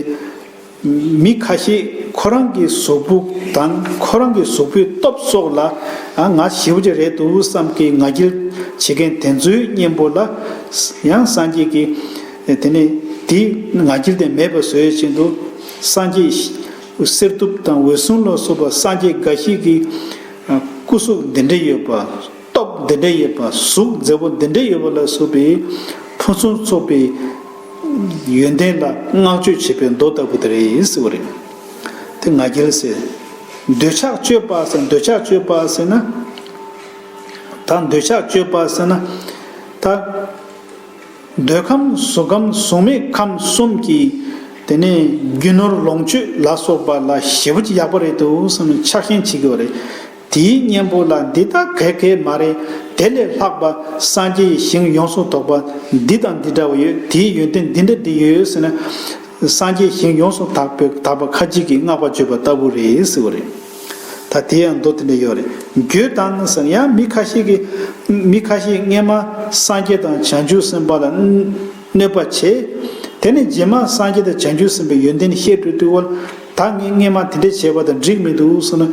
མི་ཁ་ཤས་ཁོ་རང་གི་གཟུགས་པོ་དང་ཁོ་རང་གི་གཟུགས་པོའི་སྟོབས་སོགས་ལ། ཨ། ང་ཞེ་པོ་ཅིག་རེད་འདུག་བསམ་གྱི་ང་རྒྱལ་བྱེད་མཁན་དེ་ཚོའི་གཉེན་པོ་ལ། ཡང་སངས་རྒྱས་ཀྱིས་དེ་ནས་དེ་ང་རྒྱལ་དེ་མེད་པ་བཟོ་ཡས་ཆེད་དུ། སངས་རྒྱས་གསེར་ཐུབ་དང་འོད་སྲུང་ལ་སོགས་པ་སངས་རྒྱས་འགའ་ཞིག་གི་སྐུ་གཟུགས་འདི་འདྲ་ཡོད་པ། སྟོབས་འདི་འདྲ་ཡོད་པ། གཟུགས་མཛེས་པོ་འདི་འདྲ་ཡོད་པ་ལ་སོགས་པའི་ཕུན་སུམ་ཚོགས་པའི་ཡོན་ཏན་ལ་བསྔགས་བརྗོད་བྱེད་པའི་མདོ་ལྟ་བུ་དེ་རེད་ཟེར་བ་རེད། དེ་ང་རྒྱལ་ཟེར། འདོད་ཆགས་གཅོད་པ་ཟེར། འདོད་ཆགས་གཅོད་པ་ཟེར་ན། ད་འདོད་ཆགས་གཅོད་པ་ཟེར་ན། ད། འདོད་ཁམས་གཟུགས་ཁམས་གཟུགས་མེད་ཁམས་གསུམ་གྱི། དེ་ནས་རྒྱུ་ནོར་ལོངས་སྤྱོད་ལ་སོགས་པ་ལ་ཞེ་པོ་ཅིག་ཡག་པོ་རེད་འདུག་བསམ་ནས་ཆགས་ཞེན་བྱེད་ཀྱི་ཡོད་རེད། དེའི་གཉེན་པོ་ལ་འདི་ལྟ་ག་གེ་མ་རེད། དེ་ལས་ལྷག་པ་སངས་རྒྱས་ཞིང་ཡོངས་སུ་དག་པ་འདི་དང་འདི་འདྲ་བ་ཡོད། དེའི་ཡོན་ཏན་འདི་འདྲ་འདི་ཡོད་ཟེར་ན། སངས་རྒྱས་ཞིང་ཡོངས་སུ་དག་པའི་དག་པ་ཁ་ཅིག་གིས་བསྔགས་པ་བརྗོད་པ་ལྟ་བུ་རེད་ཟེར་བ་རེད། ད་དེ་ཡང་མདོ་དེ་འདྲ་ཡོད་རེད། འགྱོད་དང་ཟེར་ཡང་མི་ཁ་ཤས་ཀྱིས། མི་ཁ་ཤས་སྔས་མ་སངས་རྒྱས་དང་བྱང་ཆུབ་སེམས་དཔའ་ལ་གནོད་པ་བྱས། དེ་ནས་རྗེས་མ་སངས་རྒྱས་དང་བྱང་ཆུབ་སེམས་དཔའི་ཡོན་ཏན་བཤད་འགྲོ་དུས། འོ། ད་ངས་སྔས་མ་དེ་འདྲ་བྱས་པ་དང་འགྲིག་མི་འདུག་ཟེར་ན།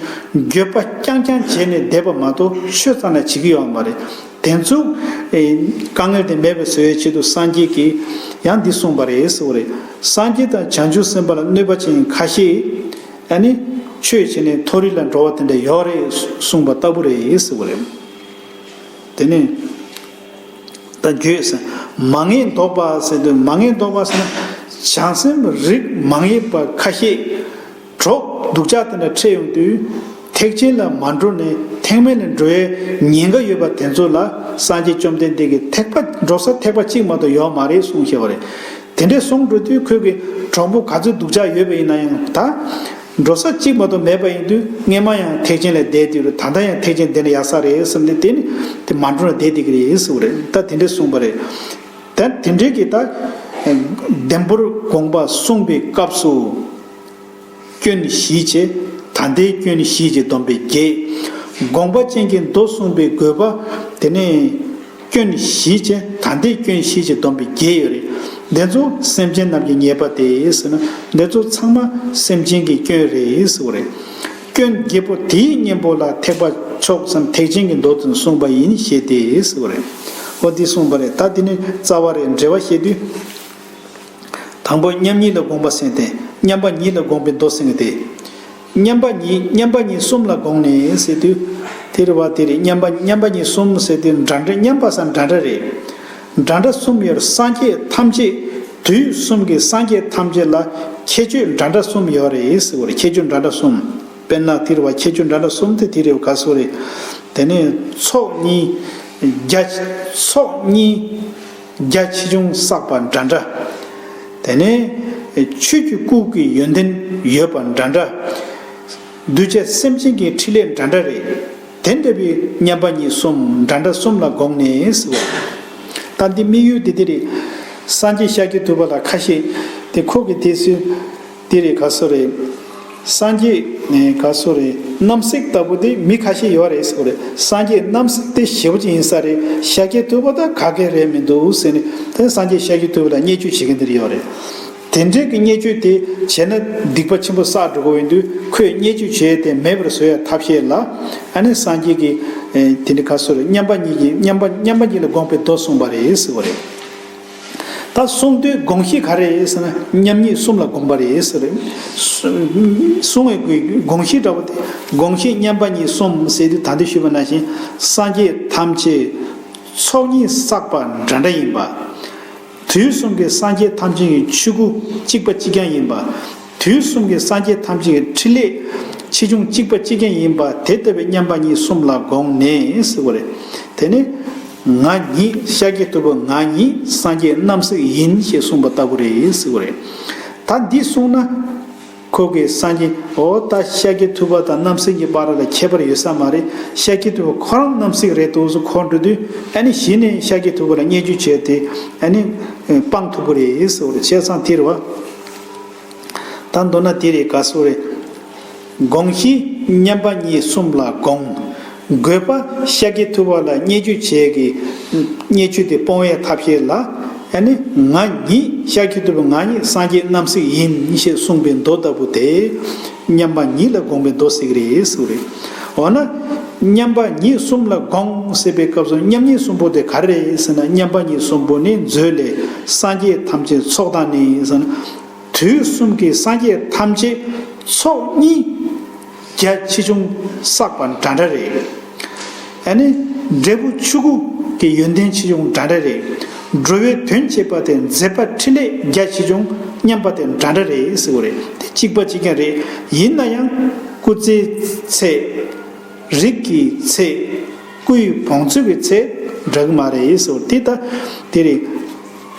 འགྱོད་པ་རྐྱང་རྐྱང་བྱས་ནས་བསྡད་པ་མ་གཏོགས་ཆོས་རྩ་ནས་བྱེད་ཀྱི་ཡོད་མ་རེད། དེ་ཚོ་དཀའ་ངལ་དེ་མེད་པར་བཟོ་བའི་ཆེད་དུ་སངས་རྒྱས་ཀྱིས་ཡང་འདི་གསུངས་པ་རེད་ཟེར་བ་རེད། སངས་རྒྱས་དང་བྱང་ཆུབ་སེམས་དཔའ་ལ་གནོད་པ་བྱེད་མཁན་ཁ་ཤས། ཨ་ནི་ཆོས་བྱས་ནས་མཐོ་རིས་ལ་འགྲོ་བ་དེ་འདྲ་ཡོད་རེད་གསུངས་པ་ལྟ་བུ་རེད་ཟེར་བ་རེད། དེ་ནས་ད་འགྱོད་ཟེར། མ་ངེས་ལྡོག་པ་ཟེར་དུས། མ་ངེས་ལྡོག་པ་ཟེར་ན། བྱང་སེམས་རིགས་མ་ངེས་པ་ཁ་ཤས་གྲོགས་སྡུག་ཅག་དེ་འདྲ་འཕྲད་ཡོང་དུས། ཐེག་ཆེན་ལ་མ་འགྲོ་ནས་ཐེག་དམན་ལ་འགྲོ་བའི་ཉེན་ཁ་ཡོད་པ་དེ་ཚོ་ལ་སངས་རྒྱས་བཅོམ་ལྡན་འདས་ཀྱིས་ཐེག་པ་འགྲོ་ས་ཐེག་པ་གཅིག་མ་གཏོགས་ཡོད་མ་རེད་གསུངས་བཞག་པ་རེད། དེ་འདྲས་གསུངས་འགྲོ་དུས་ཁོས་ཀྱི་གྲོགས་པོ་ག་ཚོད་སྡུག་ཅག་ཡོད་པ་ཡིན་ན་ཡང་། ད་འགྲོ་ས་གཅིག་མ་གཏོགས་མེད་པ་ཡིན་དུས། སྔས་མ་ཡང་ཐེག་ཆེན་ལ་བསྡད་དུས་རེད། ད་ལྟ་ཡང་ཐེག་ཆེན་དེ་ནས་ཡག་ས་རེད་བསམ་ནས། དེ་ནི་དེ་མ་འགྲོ་ན་བསྡད་བསྡད་ཀྱི་རེད་ཟེར་བ་རེད། ད་དེ་འདྲས་གསུངས་པ་རེད། ད་དེ་འདྲས་ཀྱི་ད་ལྡེམ་པོར་དགོངས་པ་གསུངས་པའི་སྐབས་སུ། སྐྱོན་བཞི་བྱས། ད་ལྟའི་སྐྱོན་བཞི་བྱས་བསྡོམས་པས་བརྒྱད། དགོངས་པ་ཅན་གྱི་མདོ་གསུངས་པའི་དགོས་པ། དེ་ནས་སྐྱོན་བཞི་བྱས། ད་ལྟའི་སྐྱོན་བཞི་བྱས་བསྡོམས་པས་བརྒྱད་ཡོད་རེད། འདི་ཚོ་སེམས་ཅན་རྣམས་ཀྱི་ཉེས་པ་སྟེ་ཟེར་ན། འདི་ཚོ་ཚང་མ་སེམས་ཅན་གྱི་སྐྱོན་རེད་ཟེར་བ་རེད། སྐྱོན་བརྒྱད་པོ་དེའི་གཉེན་པོ་ལ་ཐེག་པ་མཆོག་གམ་ཐེག་ཆེན་གྱི་མདོ་དེ་གསུངས་པ་ཡིན་ཞེས་ཏེ་ཟེར་བ་རེད། འོ་འདི་གསུངས་པ་རེད། ད་འདི་ནི་རྩ་བ་རེད། འགྲེལ་བ་བཤད་དུས། དང་པོ་མཉམ་ཉིད་ལ་དགོངས་པ་ཟེར་ཏེ། མཉམ་པ་ཉིད་ལ་དགོངས་པའི་མདོ་ཟེར་ཏེ། མཉམ་པ་ཉིད། མཉམ་པ་ཉིད་གསུམ་ལ་དགོངས་ནས་ཟེར་དུས། དེ་རེད་བ། དེ་རེད། མཉམ་པ། མཉམ་པ་ཉིད་གསུམ་ཟེར་དུས་འདྲ་འདྲ། མཉམ་པ་ཟེར་འདྲ་འདྲ་རེད། འདྲ་འདྲ་གསུམ་ཡོད་རེད། སངས་རྒྱས་ཐམས་ཅད། དུས་གསུམ་གྱི་སངས་རྒྱས་ཐམས་ཅད་ལ་ཁྱད་ཆོས་འདྲ་འདྲ་གསུམ་ཡོད་རེད་ཟེར་བ་རེད། ཁྱད་ཆོས་འདྲ་འདྲ་གསུམ། དཔེར་ན་དེ་རེད་བ། ཁྱད་ཆོས་འདྲ་འདྲ་གསུམ་དེ་དེ་རེད་བ། ག་སོ་རེད། དེ་ནས་ཚོགས་གཉིས་རྒྱ། ཚོགས་གཉིས་རྒྱ་ཆེ་ཆུང་བསགས་པ་འདྲ་འདྲ། དེ་ནས་ཆོས་ཀྱི་སྐུ་གི་ཡོན་ཏན་ཡོད་པ་འདྲ་འདྲ། གདུལ་བྱ་སེམས་ཅན་གྱི་འཕྲིན་ལས་འདྲ་འདྲ་རེད། དེ་འདྲ་བའི་མཉམ་པ་ཉིད་གསུམ་འདྲ་འདྲ་གསུམ་ལ་དགོངས་ནས་ཟེར་བ། ད་འདི་དམིགས་ཡུལ་འདི་འདི་རེད། སངས་རྒྱས་ཤཱཀྱ་ཐུབ་པ་ལ་ཁ་ཤས་དེ་ཁོ་གི་དེ་སུ་འདི་རེད། ག་སོ་རེད། སངས་རྒྱས་ནས་ག་སོ་རེད། རྣམ་གསལ་ལྟ་བུ་དེ་མི་ཁ་ཤས་ཡོད་རེད་ཟེར་བ་རེད། སངས་རྒྱས་རྣམ་གསལ་དེ་ཞེ་པོ་ཅིག་ཡིན་ས་རེད། ཤཱཀྱ་ཐུབ་པ་ད་ག་གེ་རེད་མི་འདུག་ཟེར་ནས་དེ་སངས་རྒྱས་ཤཱཀྱ་ཐུབ་པ་ལ་བརྙས་བཅོས་བྱེད་མཁན་འདི་རེད་ཡོད་རེད། དེ་འདྲའི་གི་བརྙས་བཅོས་དེ་བྱས་ན་སྡིག་པ་ཆེན་པོ་བསགས་འགྲོ་གི་ཡོད་དུས་ཁོས་བརྙས་བཅོས་བྱས་ཏེ་མེད་པར་བཟོ་ཡ་ཐབས་ཤེས་ལ། ཨ་ནི་སངས་རྒྱས་ཀྱི་དེ་འདྲ་ག་སོ་རེད། མཉམ་པ་ཉིད་ཀྱི་མཉམ་པ་མཉམ་པ་ཉིད་ལ་དགོངས་པའི་མདོ་གསུངས་པ་རེད་ཟེར་བ་རེད། ད་གསུང་དུས་དགོངས་གཞི་ག་རེ་རེད་ཟེར་ན་མཉམ་ཉིད་གསུམ་ལ་དགོངས་པ་རེད་ཟེར། གསུང་བའི་དགོངས་གཞི་འདྲ་བོ་དེ། དགོངས་གཞི་མཉམ་པ་ཉིད་གསུམ་ཟེར་དུས་ད་ལྟ་ཞུས་པ་ནང་བཞིན་སངས་རྒྱས་ཐམས་ཅད་ཚོགས་གཉིས་བསགས་པ་འདྲ་འདྲ་ཡིན་པ། དུས་གསུམ་གྱི་སངས་རྒྱས་ཐམས་ཅད་ཀྱི་ཆོས་སྐུ་གཅིག་པ་གཅིག་རྐྱང་ཡིན་པ། དུས་གསུམ་གྱི་སངས་རྒྱས་ཐམས་ཅད་ཀྱི་འཕྲིན་ལས་ཆེ་ཆུང་གཅིག་པ་གཅིག་རྐྱང་ཡིན་པ་དེ་ལྟ་བུའི་མཉམ་པ་ཉིད་གསུམ་ལ་དགོངས་ནས་ཟེར་བ་རེད། དེ་ནི་ང་ཉིད་ཤཱཀྱ་ཐུབ་པ་ང་ཉིད་སངས་རྒྱས་རྣམ་གསལ་ཡིན་ཞེས་གསུངས་པ་ལྟ་བུ་རེད་ཟེར་བ་རེད། ད་འདི་གསུངས་ན་ཁོ་གིས་སངས་རྒྱས་འོ་ད་ཤཱཀྱ་ཐུབ་པ་དང་རྣམ་གསལ་གྱི་བར་ལ་ཁྱད་པར་ཡོད་ས་མ་རེད། ཤཱཀྱ་ཐུབ་པ་ཁོ་རང་རྣམ་གསལ་རེད་འདུག་ཟེར་ཁོ་འགྲོ་དུས་ཨ་ནི་གཞི་ནས་ཤཱཀྱ་ཐུབ་པ་ལ་བརྙས་བཅོས་བྱས་ཏེ་ཨ་ནི་སྤང་ཐུབ་པ་རེད་ཟེར་བ་རེད། བྱས་ཙང་དེ་རེད་བ། ད་མདོར་ན་དེ་རེད། ག་སོ་རེད། དགོངས་གཞི་མཉམ་པ་ཉིད་གསུམ་ལ་དགོངས། དགོས་པ་ཤཱཀྱ་ཐུབ་པ་ལ་བརྙས་བཅོས་བྱས་ཀྱི་བརྙས་བཅོས་དེ་སྤོང་བའི་ཐབས་ཤེས་ལ་ཨ་ནི་ང་ཉིད་ཤཱཀྱ་ཐུབ་པ་ང་ཉིད་སངས་རྒྱས་རྣམ་གསལ་ཡིན་ཞེས་གསུངས་པའི་མདོ་ལྟ་བུ་དེ་མཉམ་པ་ཉིད་ལ་དགོངས་པའི་མདོ་ཟེར་གྱི་རེད་ཟེར་བ་རེད། འོ་ན་མཉམ་པ་ཉིད་གསུམ་ལ་དགོངས་ཟེར་བའི་སྐབས་སུ་མཉམ་ཉིད་གསུམ་པོ་དེ་ག་རེ་རེད་ཟེར་ན་མཉམ་པ་ཉིད་གསུམ་པོ་ནི་མཛོད་ལས་སངས་རྒྱས་ཐམས་ཅད་ཚོགས་དང་ནི་ཟེར་ན། དུས་གསུམ་གྱི་སངས་རྒྱས་ཐམས་ཅད་ཚོགས་གཉིས་རྒྱ་ཆེ་ཆུང་བསགས་པ་འདྲ་འདྲ་རེད། ཨ་ནི་འབྲས་བུ་ཆོས་སྐུ་གི་ཡོན་ཏན་ཆེ་ཆུང་འདྲ་འདྲ་རེད། འགྲོ་བའི་དོན་བྱེད་པ་དེ་མཛད་པ་འཕྲིན་ལས་རྒྱ་ཆེ་ཆུང་མཉམ་པ་དེ་འདྲ་འདྲ་རེད་ཟེར་བ་རེད། དེ་གཅིག་པ་གཅིག་རྐྱང་རེད། ཡིན་ན་ཡང་སྐུ་ཚེའི་ཚད། རིགས་ཀྱི་ཚད། སྐུའི་བོངས་ཚོད་ཀྱི་ཚད་འདྲ་གི་མ་རེད་ཟེར་བ་དེ་ད་དེ་རེད།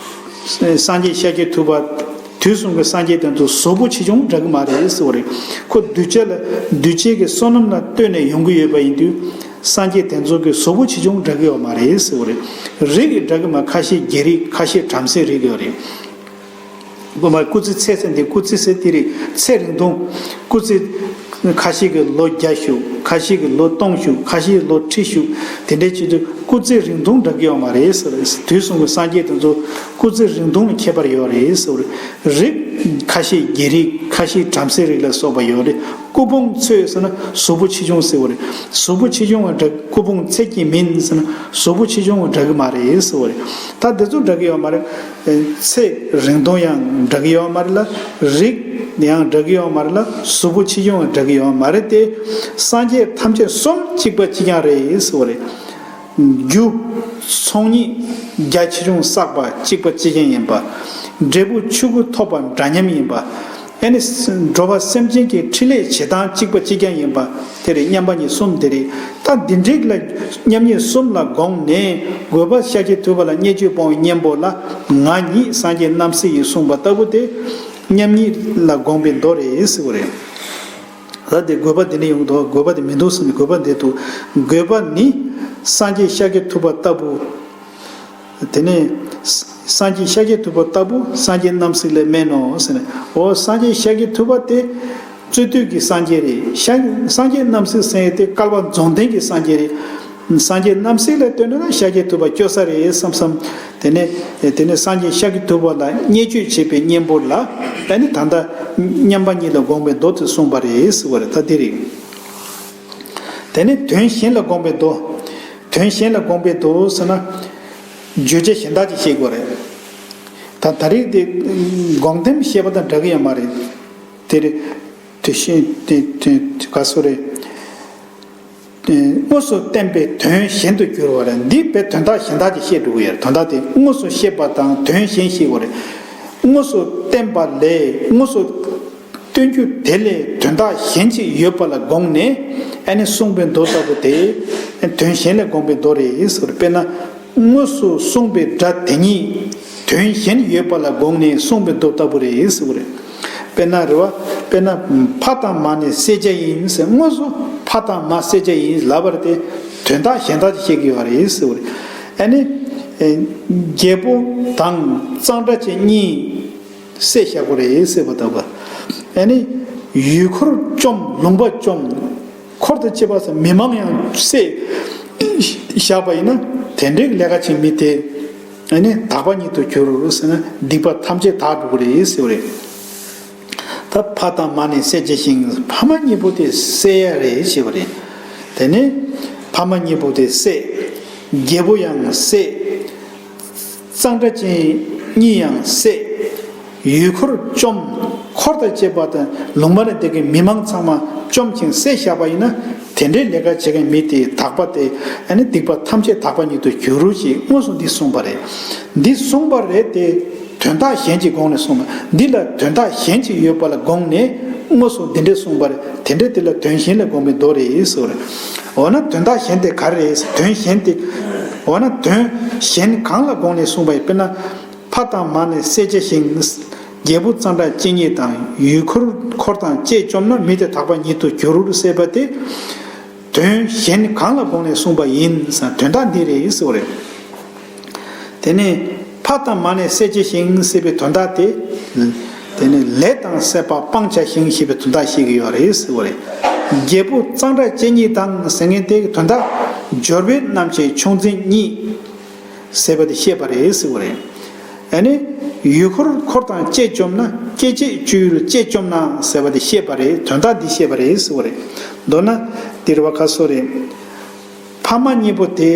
སངས་རྒྱས་ཤཱཀྱ་ཐུབ་པ་དུས་གསུམ་གྱི་སངས་རྒྱས་དེ་ཚོ་གཟུགས་པོ་ཆེ་ཆུང་འདྲ་གི་མ་རེད་ཟེར་བ་རེད། ཁོ་གདུལ་བྱ་ལ་གདུལ་བྱའི་གི་བསོད་ནམས་ལ་ལྟོས་ནས་ཡོང་གི་ཡོད་པ་ཡིན་དུས་སངས་རྒྱས་དེ་ཚོ་གི་གཟུགས་པོ་ཆེ་ཆུང་འདྲ་གི་ཡོད་མ་རེད་ཟེར་བ་རེད། རིགས་འདྲ་གི་མ། ཁ་ཤས་རྒྱལ་རིགས། ཁ་ཤས་བྲམ་ཟེའི་རིགས་ཡོད་རེད། སྐུ་མ་སྐུ་ཚེ་ཚད་ཟེར་འདི་སྐུ་ཚེ་ཟེར་དེ་རེད། ཚེ་རིང་ཐུང་། སྐུ་ཚེ་ཁ་ཤས་ཀྱི་ལོ་བརྒྱ་བཞུགས། ཁ་ཤས་ཀྱི་ལོ་སྟོང་བཞུགས། ཁ་ཤས་ལོ་ཁྲི་བཞུགས། དེ་འདྲའི་ཆེད་དུ་སྐུ་ཚེ་རིང་ཐུང་འདྲ་གི་ཡོད་མ་རེད་ཟེར། དུས་གསུམ་གྱི་སངས་རྒྱས་དེ་ཚོ་སྐུ་ཚེ་རིང་ཐུང་ལ་ཁྱད་པར་ཡོད་རེད་ཟེར། རིགས་ཁ་ཤས་རྒྱལ་རིགས། ཁ་ཤས་བྲམ་ཟེའི་རིགས་ལ་སོགས་པ་ཡོད་རེད། སྐུ་ཕུང་ཚད་ཟེར་ན་གཟུགས་པོ་ཆེ་ཆུང་ཟེར་བ་རེད། གཟུགས་པོ་ཆེ་ཆུང་བ་འདྲ། སྐུ་ཕུང་ཚད་ཀྱིས་མིན་ཟེར་ན་གཟུགས་པོ་ཆེ་ཆུང་བ་འདྲ་གི་མ་རེད་ཟེར་བ་རེད། ད་དེ་ཚོ་འདྲ་གི་ཡོད་མ་རེད། ཚེ་རིང་ཐུང་ཡང་འདྲ་གི་ཡོད་མ་རེད་ལ། རིགས་ཡང་འདྲ་གི་ཡོད་མ་རེད་ལ། གཟུགས་པོ་ཆེ་ཆུང་ཡང་འདྲ་གི་ཡོད་མ་རེད་དེ། སངས་རྒྱས་ཐམས་ཅད་གསུམ་གཅིག་པ་གཅིག་རྐྱང་རེད་ཟེར་བ་རེད། རྒྱུ་ཚོགས་གཉིས་རྒྱ་ཆེ་ཆུང་བསགས་པ་གཅིག་པ་གཅིག་རྐྱང་ཡིན་པ། འབྲས་བུ་ཆོས་སྐུ་ཐོབ་པ་འདྲ་མཉམ་ཡིན་པ། ཨ་ནི་འགྲོ་བ་སེམས་ཅན་གྱི་འཕྲིན་ལས་བྱེད་སྟངས་གཅིག་པ་གཅིག་རྐྱང་ཡིན་པ། དེ་རེད། མཉམ་པ་ཉིད་གསུམ་དེ་རེད། ད་འདི་འདྲའི་ལ་མཉམ་ཉིད་གསུམ་ལ་དགོངས་ནས་དགོས་པ་ཤཱཀྱ་ཐུབ་པ་ལ་བརྙས་བཅོས་སྤོང་བའི་གཉེན་པོ་ལ་ང་ཉིད་སངས་རྒྱས་རྣམ་གསལ་ཡིན་གསུངས་པ་ལྟ་བུ་དེ་མཉམ་ཉིད་ལ་དགོངས་པའི་མདོ་རེད་ཟེར་བ་རེད། ད་དེ་དགོས་པ་འདི་ནི་ཡོང་དོ། དགོས་པ་དེ་མི་འདུག་ཟེར་ནས་དགོས་པ་འདི་འདུག། དགོས་པ་ནི་སངས་རྒྱས་ཤཱཀྱ་ཐུབ་པ་ལྟ་བུ། དེ་ནས་སངས་རྒྱས་ཤཱཀྱ་ཐུབ་པ་ལྟ་བུ་སངས་རྒྱས་རྣམ་གསལ་ལས་དམན་ནོ་ཟེར་ནས། འོ་སངས་རྒྱས་ཤཱཀྱ་ཐུབ་པ་དེ་རྩོད་དུས་ཀྱི་སངས་རྒྱས་རེད། ཤཱ་སངས་རྒྱས་རྣམ་གསལ་ཟེར་ཡས་དེ་བསྐལ་པ་རྫོགས་ལྡན་གྱི་སངས་རྒྱས་རེད། སངས་རྒྱས་རྣམ་གསལ་ལ་ལྟོས་ན་ཤཱཀྱ་ཐུབ་པ་སྐྱོ་ས་རེད་བསམ་བསམ། དེ་ནས་དེ་ནས་སངས་རྒྱས་ཤཱཀྱ་ཐུབ་པ་ལ་བརྙས་བཅོས་བྱེད་པའི་གཉེན་པོ་ལ་ཨ་ནི་ད་ལྟ་མཉམ་པ་ཉིད་ལ་དགོངས་པའི་མདོ་དེ་གསུངས་པ་རེད་ཟེར་བ་རེད། ད་དེ་རེད། དེ་ནས་དོན་གཞན་ལ་དགོངས་པའི་མདོ། དོན་གཞན་ལ་དགོངས་པའི་མདོ་ཟེར་ན། བརྗོད་བྱ་གཞན་དག་ཅིག་བཤད་དགོས་རེད། ད་ད་རེས་དེ་དགོངས་དོན་བཤད་པ་དང་འདྲ་གི་ཡོད་མ་རེད། དེ་རེད། དེ་བཞིན་དེ་དེ་ག་སོ་རེད། དངོས་སུ་བསྟན་པའི་དོན་གཞན་དུ་གྱུར་བ་རེད། འདི་དཔེ་དོན་དག་གཞན་དག་ཅིག་བཤད་འགྲོ་གི་ཡོད་རེད། དོན་དག་དེ་དངོས་སུ་བཤད་པ་དང་དོན་གཞན་བཤད་དགོས་རེད། དངོས་སུ་བསྟན་པ་ལས་དངོས་སུ། སྟོན་རྒྱུ་དེ་ལས་དོན་དག་གཞན་ཅིག་ཡོད་པ་ལ་དགོངས་ནས་ཨ་ནི་གསུངས་པའི་མདོ་ལྟ་བུ་དེ་དོན་གཞན་ལས་དགོངས་པའི་མདོ་རེད་ཟེར། དཔེར་ན། དངོས་སུ་གསུངས་པའི་སྒྲ་དེ་ཉིད་དོན་གཞན་ཡོད་པ་ལ་དགོངས་ནས་གསུངས་པའི་མདོ་ལྟ་བུ་རེད་ཟེར་བ་རེད། དཔེར་ན་རེད་བ། དཔེར་ན། ཕ་དང་མ་ནི་བསད་བྱ་ཡིན་ཟེར། དངོས་སུ་ཕ་དང་མ་བསད་བྱ་ཡིན་ལབ་པ་དེ་དོན་དག་གཞན་དག་ཅིག་བཤད་ཀྱི་ཡོད་རེད་ཟེར་བ་རེད། ཨ་ནི། རྒྱལ་པོ་དང་གཙང་སྦྲ་ཅན་གཉིས་བསད་བཞག་པ་རེད་ཟེར་བ་ལྟ་བུ། ཨ་ནི། ཡུལ་འཁོར་བཅོམ། ལུང་པ་བཅོམ། འཁོར་དང་བཅས་པ་སོགས་མི་མང་ཡང་བསད་བཞག་པ་ཡིན་ན། དེ་འདྲའི་ལས་ཀ་བྱེད་མི་དེ་ཨ་ནི་དག་པ་ཉིད་དུ་འགྱུར་ཟེར་ན། སྡིག་པ་ཐམས་ཅད་དག་འགྲོ་གི་རེད་ཟེར་བ་རེད། ད་ཕ་དང་མ་ནི་བསད་བྱ་ཞིང་། ཕ་མ་གཉིས་པོ་དེ་བསད་ཡ་རེད་ཞེས་པ་རེད། དེ་ནས་ཕ་མ་གཉིས་པོ་དེ་བསད། རྒྱལ་པོ་ཡང་བསད། གཙང་སྦྲ་ཅན་གཉིས་ཡང་བསད། ཡུལ་འཁོར་བཅོམ། འཁོར་དང་བཅས་པ་དང་ལུང་པ་ན་བསྡད་མཁན་མི་མང་ཚང་མ་བཅོམ་ཞིང་བསད་བཞག་པ་ཡིན་ན། དེ་འདྲའི་ལས་ཀ་བྱེད་མཁན་མི་དེ་དག་པ་སྟེ། ཨ་ནི་སྡིག་པ་ཐམས་ཅད་དག་པ་ཉིད་དུ་འགྱུར་ཞེས་དངོས་སུ་འདི་གསུངས་པ་རེད། འདི་གསུངས་པ་རེད་དེ། དོན་དག་གཞན་གྱི་དགོངས་ནས་གསུངས་པ། འདི་ལ་དོན་དག་གཞན་ཅིག་ཡོད་པ་ལ་དགོངས་ནས་དངོས་སུ་འདི་འདྲས་གསུངས་པ་རེད། དེ་འདྲས་དེ་ལ་དོན་གཞན་ལས་དགོངས་པའི་མདོ་རེད་ཟེར་བ་རེད། འོ་ན་དོན་དག་གཞན་དེ་ག་རེ་རེད། དོན་གཞན་དེ། འོ་ན་དོན་གཞན་གང་ལ་དགོངས་ནས་གསུངས་པ་ཡིན། དཔེར་ན། ཕ་དང་མ་ནི་བསད་བྱ་ཞིང་། རྒྱལ་པོ་གཙང་སྦྲ་ཅན་གཉིས་དང་། ཡུལ་འཁོར་འཁོར་དང་བཅས་བཅོམ་ན། མི་དེ་དག་པ་ཉིད་དུ་འགྱུར་ཟེར་བ་དེ། དོན་གཞན་གང་ལ་དགོངས་ནས་གསུངས་པ་ཡིན་ཟེར་ན། དོན་དག་འདི་རེད་ཟེར་བ་རེད། དེ་ནས་ཕ་དང་མ་ནི་བསད་བྱ་ཞིང་ཟེར་བའི་དོན་དག་དེ། དེ་ནས་ལས་དང་བསད་པ་སྤང་བྱ་ཞིང་ཞེས་པའི་དོན་དག་བཤད་ཀྱི་ཡོད་རེད་ཟེར་བ་རེད། རྒྱལ་པོ་གཙང་སྦྲ་ཅན་གཉིས་དང་ཟེར་མཁན་དེ་དོན་དག་འབྱོར་པའི་རྣམ་ཤེས་ཕྱོགས་འཛིན་གཉིས་ཟེར་བ་དེ་བཤད་པ་རེད་ཟེར་བ་རེད། ཨ་ནི། ཡུལ་འཁོར་འཁོར་དང་བཅས་བཅོམ་ན། སྐྱེ་མཆེད་སྤྱོད་ཡུལ་བཅས་བཅོམ་ན་ཟེར་བ་དེ་བཤད་པ་རེད། དོན་དག་འདི་བཤད་པ་རེད་ཟེར་བ་རེད། མདོར་ན། འདིར་བ་ཁ་སོ་རེད། ཕ་མ་གཉིས་པོ་དེ།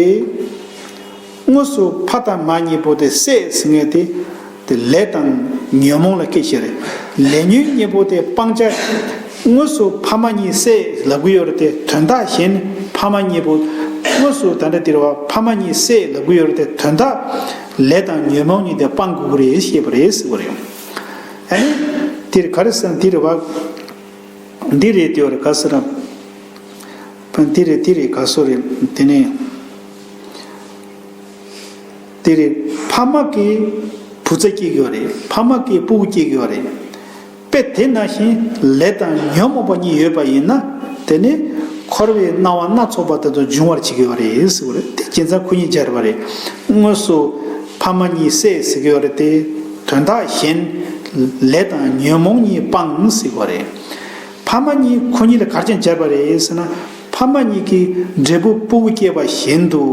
དངོས་སུ་ཕ་དང་མ་གཉིས་པོ་དེ་བསད་ཟེར་མཁན་དེ། དེ་ལས་དང་ཉོན་མོངས་ལ་སྐྱེ་ཤེས་རེད། ལས་ཉོན་གཉིས་པོ་དེ་སྤང་བྱ། དངོས་སུ་ཕ་མ་གཉིས་བསད་ལབ་ཀྱི་ཡོད་རེད་དེ། དོན་དག་གཞན་ཕ་མ་གཉིས་པོ། དངོས་སུ་ད་ལྟ་འདིར་བ་ཕ་མ་གཉིས་བསད་ལབ་ཀྱི་ཡོད་རེད་དེ། དོན་དག་ལས་དང་ཉོན་མོངས་གཉིས་དེ་སྤང་དགོས་ཀྱི་རེད་ཞེས་པ་རེད་ཟེར་བ་རེད། ཨ་ནི། འདིར་ག་རེ་ཟེར་ན། འདིར་བ། འདི་རེད་དེ་བ་རེད། ག་ཟེར་ན། འདི་རེད། འདི་རེད། ག་སོ་རེད། དེ་ནས། དེ་རེད། ཕ་མ་གིས་བུ་ཚ་སྐྱེ་གི་ཡོད་རེད། ཕ་མ་གིས་སྤུ་གུ་སྐྱེ་གི་ཡོད་རེད། དཔེ་དེ་ནང་བཞིན་ལས་དང་ཉོན་མོངས་པ་གཉིས་ཡོད་པ་ཡིན་ན། དེ་ནི་འཁོར་བའི་སྣང་བ་སྣ་ཚོགས་པ་དེ་ཚོ་འབྱུང་བར་བྱེད་ཀྱི་ཡོད་རེད་ཟེར་བ་རེད། དེ་བྱས་ཙང་ཁོ་གཉིས་སྦྱར་བ་རེད། དངོས་སུ་ཕ་མ་གཉིས་བསད་ཟེར་གྱི་ཡོད་རེད་དེ། དོན་དག་གཞན་ལས་དང་ཉོན་མོངས་གཉིས་སྤངས་ཟེར་བ་རེད། ཕ་མ་གཉིས་ཁོ་གཉིས་ལ་ག་རེ་བྱས་ནས་སྦྱར་བ་རེད་ཟེར་ན། ཕ་མ་གཉིས་ཀྱིས་འབྲས་བུ་སྤུ་གུ་སྐྱེས་པ་བཞིན་དུ།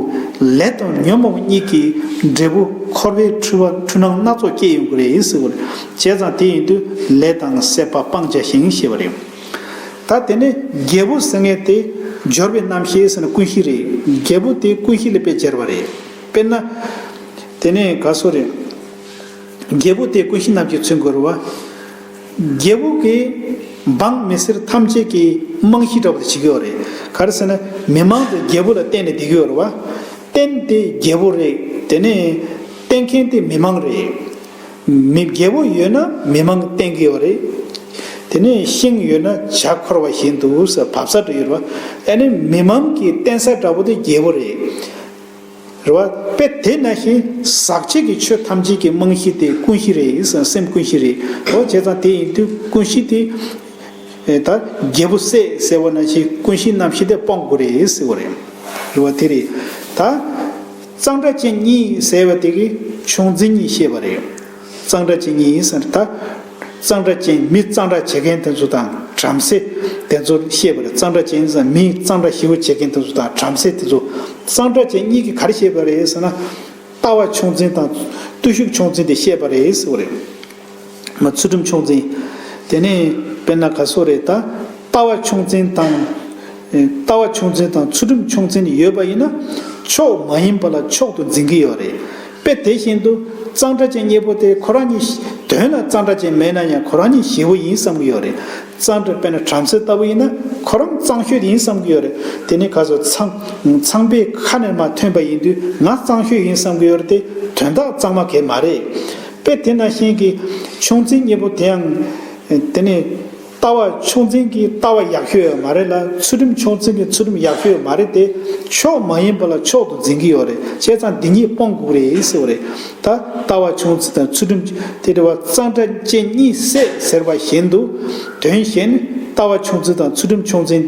ལས་དང་ཉོན་མོངས་གཉིས་ཀྱིས་འབྲས་བུ་འཁོར་བའི་འཁྲུལ་བ་འཁྲུལ་སྣང་སྣ་ཚོགས་སྐྱེ་ཡོང་གི་རེད་ཟེར་བ་རེད། བྱས་ཙང་དེ་ཡིན་དུས་ལས་དང་བསད་པ་སྤང་བྱ་ཞིང་ཞེས་པ་རེད། ད་དེ་ནས་རྒྱལ་པོ་ཟེར་མཁན་དེ་འབྱོར་པའི་རྣམ་ཤེས་ཟེར་ན་ཀུན་གཞི་རེད། རྒྱལ་པོ་དེ་ཀུན་གཞི་ལ་དཔེ་སྦྱར་བ་རེད། དཔེར་ན། དེ་ནས་ག་སོ་རེད། རྒྱལ་པོ་དེ་ཀུན་གཞི་རྣམས་ཀྱིས་མཚོན་དགོས་རེད་བ། རྒྱལ་པོ་གིས་འབངས་མི་སེར་ཐམས་ཅད་ཀྱི་རྨང་གཞི་འདྲ་པོ་དེ་བྱེད་ཀྱི་ཡོད་རེད། ག་རེ་ཟེར་ན། མི་མང་དེ་རྒྱལ་པོ་ལ་བརྟེན་ནས་བསྡད་ཀྱི་ཡོད་རེད་བ། རྟེན་དེ་རྒྱལ་པོ་རེད། དེ་ནས་བརྟེན་མཁན་དེ་མི་མང་རེད། མི་རྒྱལ་པོ་ཡོད་ན་མི་མང་བརྟེན་གྱི་ཡོད་རེད། དེ་ནས་ཤིང་ཡོད་ན་བྱ་འཁོར་བ་བཞིན་དུ་ཟེར་བབས་ས་འདྲ་ཡོད་རེད་བ། ཨ་ནི་མི་མང་གི་བརྟེན་ས་འདྲ་པོ་དེ་རྒྱལ་པོ་རེད། རེད་བ། དཔེ་དེ་ནང་བཞིན་ཟག་བཅས་ཀྱི་ཆོས་ཐམས་ཅད་ཀྱི་རྨང་གཞི་དེ་ཀུན་གཞི་རེད། སེམས་ཀུན་གཞི་རེད། འོ་བྱས་ཙང་དེ་ཡིན་དུས་ཀུན་གཞི་དེ། ཨེ་ད་རྒྱལ་པོ་བསད་ཟེར་བ་ནང་བཞིན་ཀུན་གཞི་རྣམ་ཤེས་དེ་སྤོང་དགོས་རེད་ཟེར་བ་རེད། རེད་བ། དེ་རེད། ད་གཙང་སྦྲ་ཅན་གཉིས་ཟེར་བ་དེ་གི་ཕྱོགས་འཛིན་གཉིས་བཤད་པ་རེད། གཙང་སྦྲ་ཅན་གཉིས་ཟེར་ད། གཙང་སྦྲ་ཅན་མི་གཙང་སྦྲ་བྱེད་མཁན་དེ་ཚོ་དང་བྲམ་ཟེ་དེ་ཚོ་བཤད་པ་རེད། གཙང་སྦྲ་ཅན་ཟེར་མི་གཙང་སྦྲ་ཞེ་པོ་བྱེད་མཁན་དེ་ཚོ་དང་བྲམ་ཟེ་དེ་ཚོ། གཙང་སྦྲ་ཅན་གཉིས་ཀྱིས་ག་རེ་བཤད་པ་རེད་ཟེར་ན། ལྟ་བ་ཕྱོགས་འཛིན་དང་བརྟུལ་ཞུགས་ཕྱོགས་འཛིན་དེ་བཤད་པ་རེད་ཟེར་བ་རེད། མ་ཚུལ་ཁྲིམས་ཕྱོགས་འཛིན། དེ་ནས་དཔེར་ན་ག་སོ་རེད་ད། ལྟ་བ་ཕྱོགས་འཛིན་དང་། ལྟ་བ་ཕྱོགས་འཛིན་དང་ཚུལ་ཁྲིམས་ཕྱོགས་འཛིན་ཡོད་པ་ཡིན་ན། མཆོག་མ་ཡིན་པ་ལ་མཆོག་ཏུ་འཛིན་གྱི་ཡོད་རེད། དཔེ་དེ་བཞིན་དུ་གཙང་སྦྲ་ཅན་གཉིས་པོ་དེ་ཁོ་རང་གཉིས་དོན་ལ་གཙང་སྦྲ་ཅན་མེད་ན་ཡང་ཁོ་རང་གཉིས་ཞེ་པོ་ཡིན་བསམ་གྱི་ཡོད་རེད། གཙང་སྦྲ་དཔེར་ན་བྲམ་ཟེ་ལྟ་བུ་ཡིན་ན་ཁོ་རང་གཙང་ཤོས་ཡིན་བསམ་གྱི་ཡོད་རེད། དེ་ནི་ག་ཚོད་ཚངས་ཚངས་པའི་ཁ་ནས་མར་ཐོན་པ་ཡིན་དུས་ང་གཙང་ཤོས་ཡིན་བསམ་གྱི་ཡོད་རེད་དེ། དོན་དག་གཙང་མ་གས་མ་རེད། དཔེ་དེ་ནང་བཞིན་གྱི་ཕྱོགས་འཛིན་གཉིས་པོ་དེའང་དེ་ནི། ལྟ་བ་ཕྱོགས་འཛིན་གྱི་ལྟ་བ་ཡག་ཤོས་ཡོད་མ་རེད་ལ། ཚུལ་ཁྲིམས་ཕྱོགས་འཛིན་གྱི་ཚུལ་ཁྲིམས་ཡག་ཤོས་ཡོད་མ་རེད་དེ། ཕྱོགས་མ་ཡིན་པ་ལ་ཕྱོགས་སུ་འཛིན་གྱི་ཡོད་རེད། བྱས་ཙང་འདི་གཉིས་སྤོང་དགོས་རེད་ཟེར་བ་རེད། ད་ལྟ་བ་ཕྱོགས་འཛིན་དང་ཚུལ་ཁྲིམས་དེ་འདྲ་བ་གཙང་སྦྲ་ཅན་གཉིས་བསྲེས་ཟེར་བ་བཞིན་དུ། དོན་གཞན་ལྟ་བ་ཕྱོགས་འཛིན་དང་ཚུལ་ཁྲིམས་ཕྱོགས་འཛིན།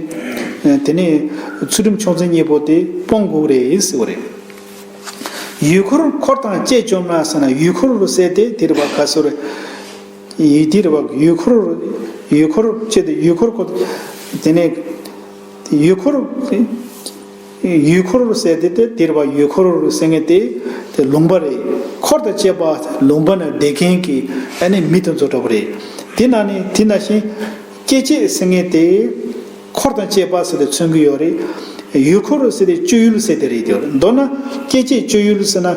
དེ་ནས་ཚུལ་ཁྲིམས་ཕྱོགས་འཛིན་གཉིས་པོ་དེ་སྤོང་དགོས་རེད་ཟེར་བ་རེད། ཡུལ་འཁོར་འཁོར་དང་བཅས་བཅོམ་ན་ཟེར་ན། ཡུལ་འཁོར་ཟེར་དེ་དེ་རེད་བ། ག་ཟེར་རེད། ཡུལ་དེ་རེད་བ། ཡུལ་འཁོར། ཡུལ་འཁོར་བཅས་དེ་ཡུལ་འཁོར་ཁོ། དེ་ནས་ཡུལ་འཁོར། ཡུལ་འཁོར་ཟེར་དེ་དེ་དེ་རེད་བ། ཡུལ་འཁོར་ཟེར་མཁན་དེ་དེ་ལུང་པ་རེད། འཁོར་དང་བཅས་པ་ལུང་པ་ན་བསྡད་མཁན་གྱི་ཨ་ནི་མི་དེ་ཚོ་འདྲ་པོ་རེད། དེ་ན་ནི་དེ་ན་བཞིན་སྐྱེ་མཆེད་ཟེར་མཁན་དེ། འཁོར་དང་བཅས་པ་ཟེར་ཏེ་མཚོན་གྱི་ཡོད་རེད། ཡུལ་འཁོར་ཟེར་ཏེ་སྤྱོད་ཡུལ་ཟེར་དེ་རེད་དེ། མདོར་ན་སྐྱེ་མཆེད་སྤྱོད་ཡུལ་ཟེར་ན།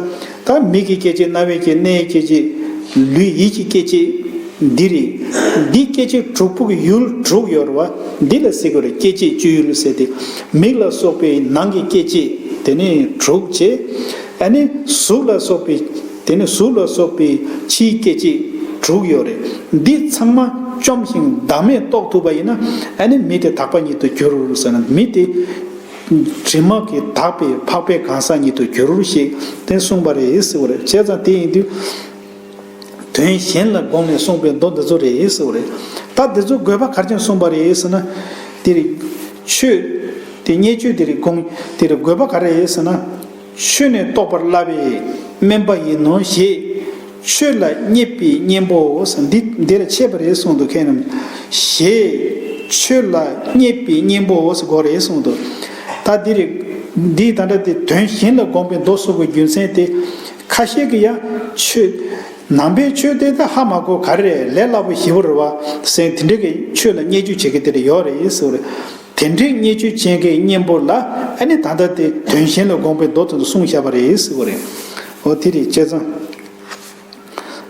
ད་མིག་གི་སྐྱེ་མཆེད། རྣ་བའི་སྐྱེ་མཆེད། སྣའི་སྐྱེ་མཆེད། ལུས་ཡིད་ཀྱི་སྐྱེ་མཆེད་འདི་རེད། འདི་སྐྱེ་མཆེད་དྲུག་པོ་གི་ཡུལ་དྲུག་ཡོད་རེད་བ། འདི་ལ་ཟེར་གྱི་རེད། སྐྱེ་མཆེད་སྤྱོད་ཡུལ་ཟེར་ཏེ། མིག་ལ་སོགས་པའི་ནང་གི་སྐྱེ་མཆེད་དེ་ནི་དྲུག་བྱས། ཨ་ནི་གཟུགས་ལ་སོགས་པའི། དེ་ནི་གཟུགས་ལ་སོགས་པའི་ཕྱིའི་སྐྱེ་མཆེད་དྲུག་ཡོད་རེད། འདི་ཚང་མ་བཅོམ་ཞིང་བདག་མེད་རྟོགས་ཐུབ་པ་ཡིན་ན། ཨ་ནི་མི་དེ་དག་པ་ཉིད་དུ་འགྱུར་ཟེར་ན། མི་དེ་དྲི་མ་གིས་དག་པའི་འཕགས་པའི་གང་ཟག་ཉིད་དུ་འགྱུར་ཞེས་དེ་གསུངས་པ་རེད་ཟེར་བ་རེད། བྱས་ཙང་དེ་ཡིན་དུས། དོན་གཞན་ལ་དགོངས་ནས་གསུངས་པའི་མདོ་འདི་ཚོ་རེད་ཟེར་བ་རེད། ད་འདི་ཚོ་དགོས་པ་ག་རེ་བྱས་གསུངས་པ་རེད་ཟེར་ན། དེ་རེད། ཆོས་དེ་བརྙས་བཅོས་དེ་རེད། དགོངས་དེ་རེད། དགོས་པ་ག་རེ་རེད་ཟེར་ན། ཆོས་ནི་རྟོགས་པར་སླ་བས་དམན་པ་ཡིན་ནོ་ཞེས། ཆོས་ལ་བརྙས་པའི་གཉེན་པོའོ་ཟེར། འདི་འདི་ལ་འཆད་པ་རེད་གསུངས་འདུག་མཁན་རྣམས། ཞེས་ཆོས་ལ་བརྙས་པའི་གཉེན་པོའོ་ཟེར་དགོས་རེད་གསུངས་འདུག་ད་འདི་རེད། འདི་ད་ལྟ་དེ་དོན་གཞན་ལ་དགོངས་པའི་མདོ་གསུངས་པའི་རྒྱུ་མཚན་དེ། ཁ་ཤས་ཀྱིས་ཡང་ཆོས། ནང་པའི་ཆོས་དེ་ད་ཧ་མ་གོ་ག་རེ་རེད། ལས་སླ་པོ་ཞེ་པོ་རེད་བ་ཟེར། དེ་འདྲ་གི་ཆོས་ལ་བརྙས་བཅོས་བྱེད་མཁན་དེ་འདྲ་ཡོད་རེད་ཟེར་བ་རེད། དེ་འདྲའི་བརྙས་བཅོས་བྱེད་མཁན་གཉེན་པོ་ལ་ཨ་ནི་ད་ལྟ་དེ་དོན་གཞན་ལ་དགོངས་པའི་མདོ་དེ་ཚོ་གསུངས་བཞག་པ་རེད་ཟེར་བ་རེད། འོ་དེ་རེད། བྱས་ཙང་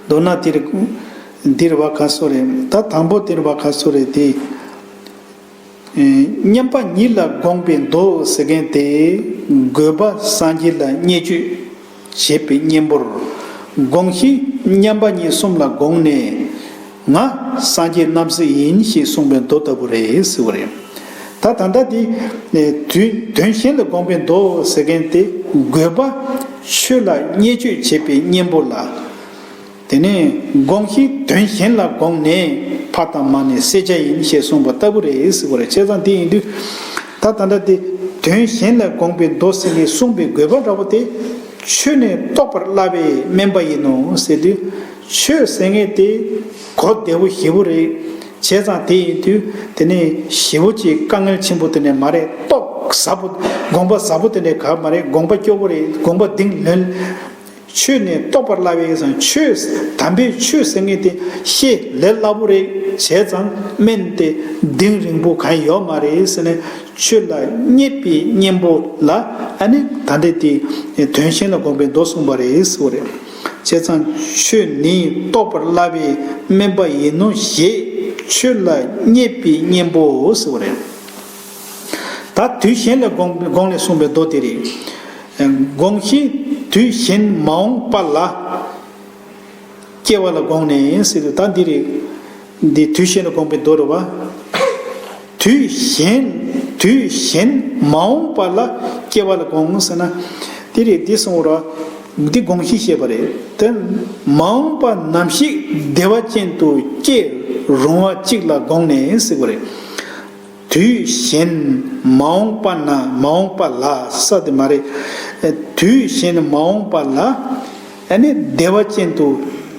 མདོར་ན་དེ་རེད། འདིར་བ་ག་སོ་རེད། ད་དང་པོ་དེར་བ་ག་སོ་རེད་དེ། ཨེ། མཉམ་པ་ཉིད་ལ་དགོངས་པའི་མདོ་ཟེར་མཁན་དེ། དགོས་པ་སངས་རྒྱས་ལ་བརྙས་བཅོས་བྱེད་པའི་གཉེན་པོར། དགོངས་གཞི་མཉམ་པ་ཉིད་གསུམ་ལ་དགོངས་ནས། ང་སངས་རྒྱས་རྣམ་སྲས་ཡིན་ཞེས་གསུངས་པའི་མདོ་ལྟ་བུ་རེད་ཟེར་བ་རེད། ད་ད་ལྟ་འདི། ཨེ། དུས་དོན་གཞན་ལ་དགོངས་པའི་མདོ་ཟེར་མཁན་དེ། དགོས་པ་ཆོས་ལ་བརྙས་བཅོས་བྱེད་པའི་གཉེན་པོ་ལ། དེ་ནས་དགོངས་གཞི་དོན་གཞན་ལ་དགོངས་ནས། ཕ་དང་མ་ནི་བསད་བྱ་ཡིན་ཞེས་གསུངས་པ་ལྟ་བུ་རེད་ཟེར་བ་རེད། བྱས་ཙང་དེ་ཡིན་དུས། ད་ད་ལྟ་དེ་དོན་གཞན་ལ་དགོངས་པའི་མདོ་ཟེར་ནས་གསུངས་པའི་དགོས་པ་འདྲ་པོ་དེ། ཆོས་ནི་རྟོགས་པར་སླ་བས་དམན་པ་ཡིན་ནོ་ཟེར་དུས། ཆོས་ཟེར་མཁན་དེ་གོ་བདེ་པོ་ཞེ་པོ་རེད། བྱས་ཙང་དེ་ཡིན་དུས་དེ་ནས་ཞེ་པོ་ཅིག་དཀའ་ངལ་ཆེན་པོ་དེ་ནས་མ་རེད། རྟོགས་ཟབ་པོ། དགོངས་པ་ཟབ་པོ་དེ་འདྲ་ག་མ་རེད། དགོངས་པ་སྐྱོ་པོ་རེད། དགོངས་པ་གདེང་ལོན། ཆོས་ནི་རྟོགས་པར་སླ་བས་ཟེར། ཆོས་དམ་པའི་ཆོས་ཟེར་མཁན་དེ་ཤེས་ལས་སླ་པོ་རེད། བྱས་ཙང་དམན་ཏེ་གདེང་རིང་པོ་གང་ཡོད་མ་རེད་ཟེར་ནས། ཆོས་ལ་བརྙས་པའི་གཉེན་པོ་ལ་ཨ་ནི་ད་འདྲ་དེ་དོན་གཞན་ལ་དགོངས་པའི་མདོ་གསུངས་པ་རེད་ཟེར་བ་རེད། བྱས་ཙང་ཆོས་ནི་རྟོགས་པར་སླ་བས་དམན་པ་ཡིན་ནོ་ཞེས། ཆོས་ལ་བརྙས་པའི་གཉེན་པོའོ་ཟེར་བ་རེད། ད་དུས་གཞན་ལ་དགོངས་དགོངས་ནས་གསུངས་པའི་མདོ་དེ་རེད། དགོངས་གཞི་དུས་གཞན་མ་འོངས་པ་ལ་སྐྱེ་བ་ལ་དགོངས་ནས་ཟེར་དུས། ད་འདི་རེད། འདི་དུས་གཞན་ལ་དགོངས་པའི་མདོ་རེད་བ། དུས་གཞན་དུས་གཞན་མ་འོངས་པ་ལ་སྐྱེ་བ་ལ་དགོངས་ཟེར་ན། འདི་རེད། འདི་གསུངས་ར། འདི་དགོངས་གཞི་བཤད་པ་རེད། དེ་མ་འོངས་པ་ནམ་ཞིག་བདེ་བ་ཅན་དུ་སྐྱེ་རུང་བ་གཅིག་ལ་དགོངས་ནས་ཟེར་བ་རེད། དུས་གཞན་མ་འོངས་པ་ན། མ་འོངས་པ་ལ་ས་དེ་མ་རེད། དུས་གཞན་མ་འོངས་པ་ལ་ཨ་ནི་བདེ་བ་ཅན་དུ་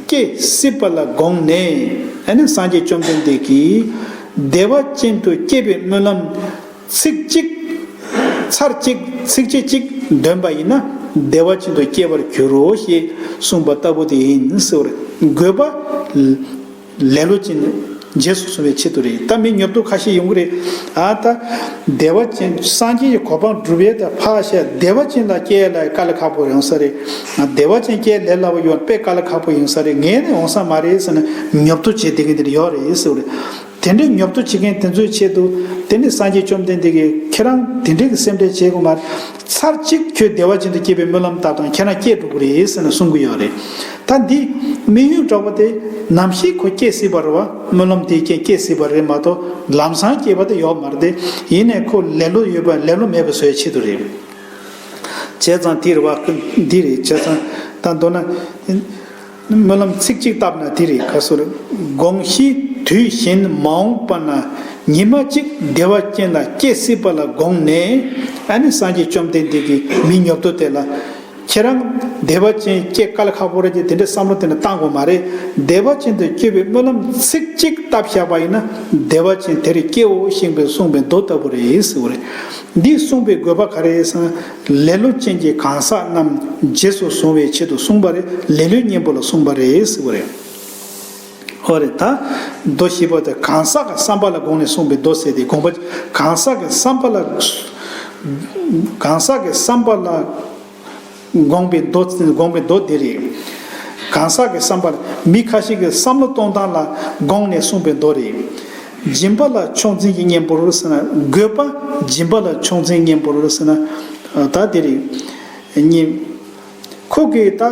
སྐྱེ་སྲིད་པ་ལ་དགོངས་ནས། ཨ་ནི་སངས་རྒྱས་བཅོམ་ལྡན་འདས་ཀྱིས་བདེ་བ་ཅན་དུ་སྐྱེ་བའི་སྨོན་ལམ་ཚིག་གཅིག་ཚར་གཅིག་ཚིགས་བཅད་གཅིག་འདོན་པ་ཡིན་ན་བདེ་བ་ཅན་དུ་སྐྱེ་བར་འགྱུར་རོ་ཞེས་གསུངས་པ་ལྟ་བུ་དེ་ཡིན་ཟེར་བ་རེད། དགོས་པ། ལེ་ལོ་ཅན་རྗེས་སུ་བཟུང་བའི་ཆེད་དུ་རེད། ད་མི་ཉོབ་ཏོ་ཁ་ཤས་ཡོང་གི་རེད། ཨ་ད་བདེ་བ་ཅན་སངས་རྒྱས་ཀྱི་གོ་འཕང་སྒྲུབ་ཡས་ད་ཕར་བཞག་བདེ་བ་ཅན་ལ་སྐྱེ་ཡས་ལ་དཀའ་ལས་ཁག་པོ་ཡོང་ས་རེད། བདེ་བ་ཅན་སྐྱེ་ལས་སླ་པོ་ཡོང་དཔེ་དཀའ་ལས་ཁག་པོ་ཡོང་ས་རེད། ངས་ནི་འོང་ས་མ་རེད་ཟེར་ནས་ཉོབ་ཏོ་བྱེད་བསྡད་མཁན་དེ་འདྲ་ཡོད་རེད་ཟེར་བ་རེད། དེ་འདྲའི་ཉོབ་ཏོ་བྱེད་མཁན་དེ་ཚོའི་ཆེད་དུ། དེ་ནི་སངས་རྒྱས་བཅོམ་ལྡན་འདས་ཀྱིས་ཁྱེད་རང་དེ་འདྲའི་གི་སེམས་ཁྲལ་བྱེད་དགོས་མ་རེད། ཚར་གཅིག་ཁྱོད་བདེ་བ་ཅན་དུ་སྐྱེ་བའི་སྨོན་ལམ་བཏབ་དང་ཁྱེད་རང་སྐྱེ་འགྲོ་གི་རེད་ཟེར་ནས་གསུང་གི་ཡོད་རེད། ད་འདི་དམིགས་ཡུལ་འདྲ་བོ་དེ་ནམ་ཞིག་ཁོ་སྐྱེ་སྲིད་པ་རེད་བ། སྨོན་ལམ་དེའི་རྐྱེན་སྐྱེ་སྲིད་པ་རེད་མ་གཏོགས་ལམ་སང་སྐྱེས་པ་དེ་ཡོད་མ་རེད་དེ། ཡིན་ནའི་ཁོ་ལེ་ལོ་ཡོད་པ་ལེ་ལོ་མེད་པ་བཟོ་ཡའི་ཆེད་དུ་རེད། བྱས་ཙང་དེ་རེད་བ། འདི་རེད། བྱས་ཙང་ད་མདོར་ན། སྨོན་ལམ་ཚིག་གཅིག་བཏབ་ན་དེ་རེད། ག་སོ་རེད། དགོངས་ཤིག་དུས་གཞན་མ་འོངས་པ་ན་ཉི་མ་གཅིག་བདེ་བ་ཅན་ལ་སྐྱེ་སྲིད་པ་ལ་དགོངས་ནས། ཨ་ནི་སངས་རྒྱས་བཅོམ་ལྡན་འདས་ཀྱིས་མི་ཉོབ་ཏོ་དེ་ལ། ཁྱེད་རང་བདེ་བ་ཅན་སྐྱེ་དཀའ་ལས་ཁག་པོ་རེད་ཅེས་དེ་འདྲའི་བསམ་བློ་དེ་འདྲ་བཏང་དགོས་མ་རེད། བདེ་བ་ཅན་དུ་སྐྱེ་བའི་སྨོན་ལམ་ཚིག་གཅིག་བཏབ་བཞག་པ་ཡིན་ན་བདེ་བ་ཅན་དེར་སྐྱེའོ་ཞེས་པའི་གསུངས་པའི་མདོ་ལྟ་བུ་རེད་ཟེར་བ་རེད། འདི་གསུངས་པའི་དགོས་པ་ག་རེ་ཟེར་ན། ལེ་ལོ་ཅན་གྱི་གང་ཟག་རྣམས་རྗེས་སུ་བཟུང་བའི་ཆེད་དུ་གསུངས་པ་རེད། ལེ་ལོའི་གཉེན་པོ་ལ་གསུངས་པ་རེད་ཟེར་བ་རེད། ཨོ་རེད། ད་མདོ་བཞི་པོ་དེ་གང་ཟག་གི་བསམ་པ་ལ་དགོངས་ནས་གསུངས་པའི་མདོ་ཟེར་ཏེ། དགོངས་པ་གང་ཟག་གི་བསམ་པ་ལ། གང་ཟག་གི་བསམ་པ་ལ་དགོངས་པའི་མདོ། དགོངས་པའི་མདོ་འདི་རེད། གང་ཟག་གི་བསམ་པ་ལ། མི་ཁ་ཤས་ཀྱི་བསམ་བློ་གཏོང་སྟངས་ལ་དགོངས་ནས་གསུངས་པའི་མདོ་རེད། སྦྱིན་པ་ལ་ཕྱོགས་འཛིན་གྱི་གཉེན་པོར་ཟེར་ན། དགོས་པ་སྦྱིན་པ་ལ་ཕྱོགས་འཛིན་གཉེན་པོར་ཟེར་ན། ད་འདི་རེད། གཉིས། ཁོ་གིས་ད་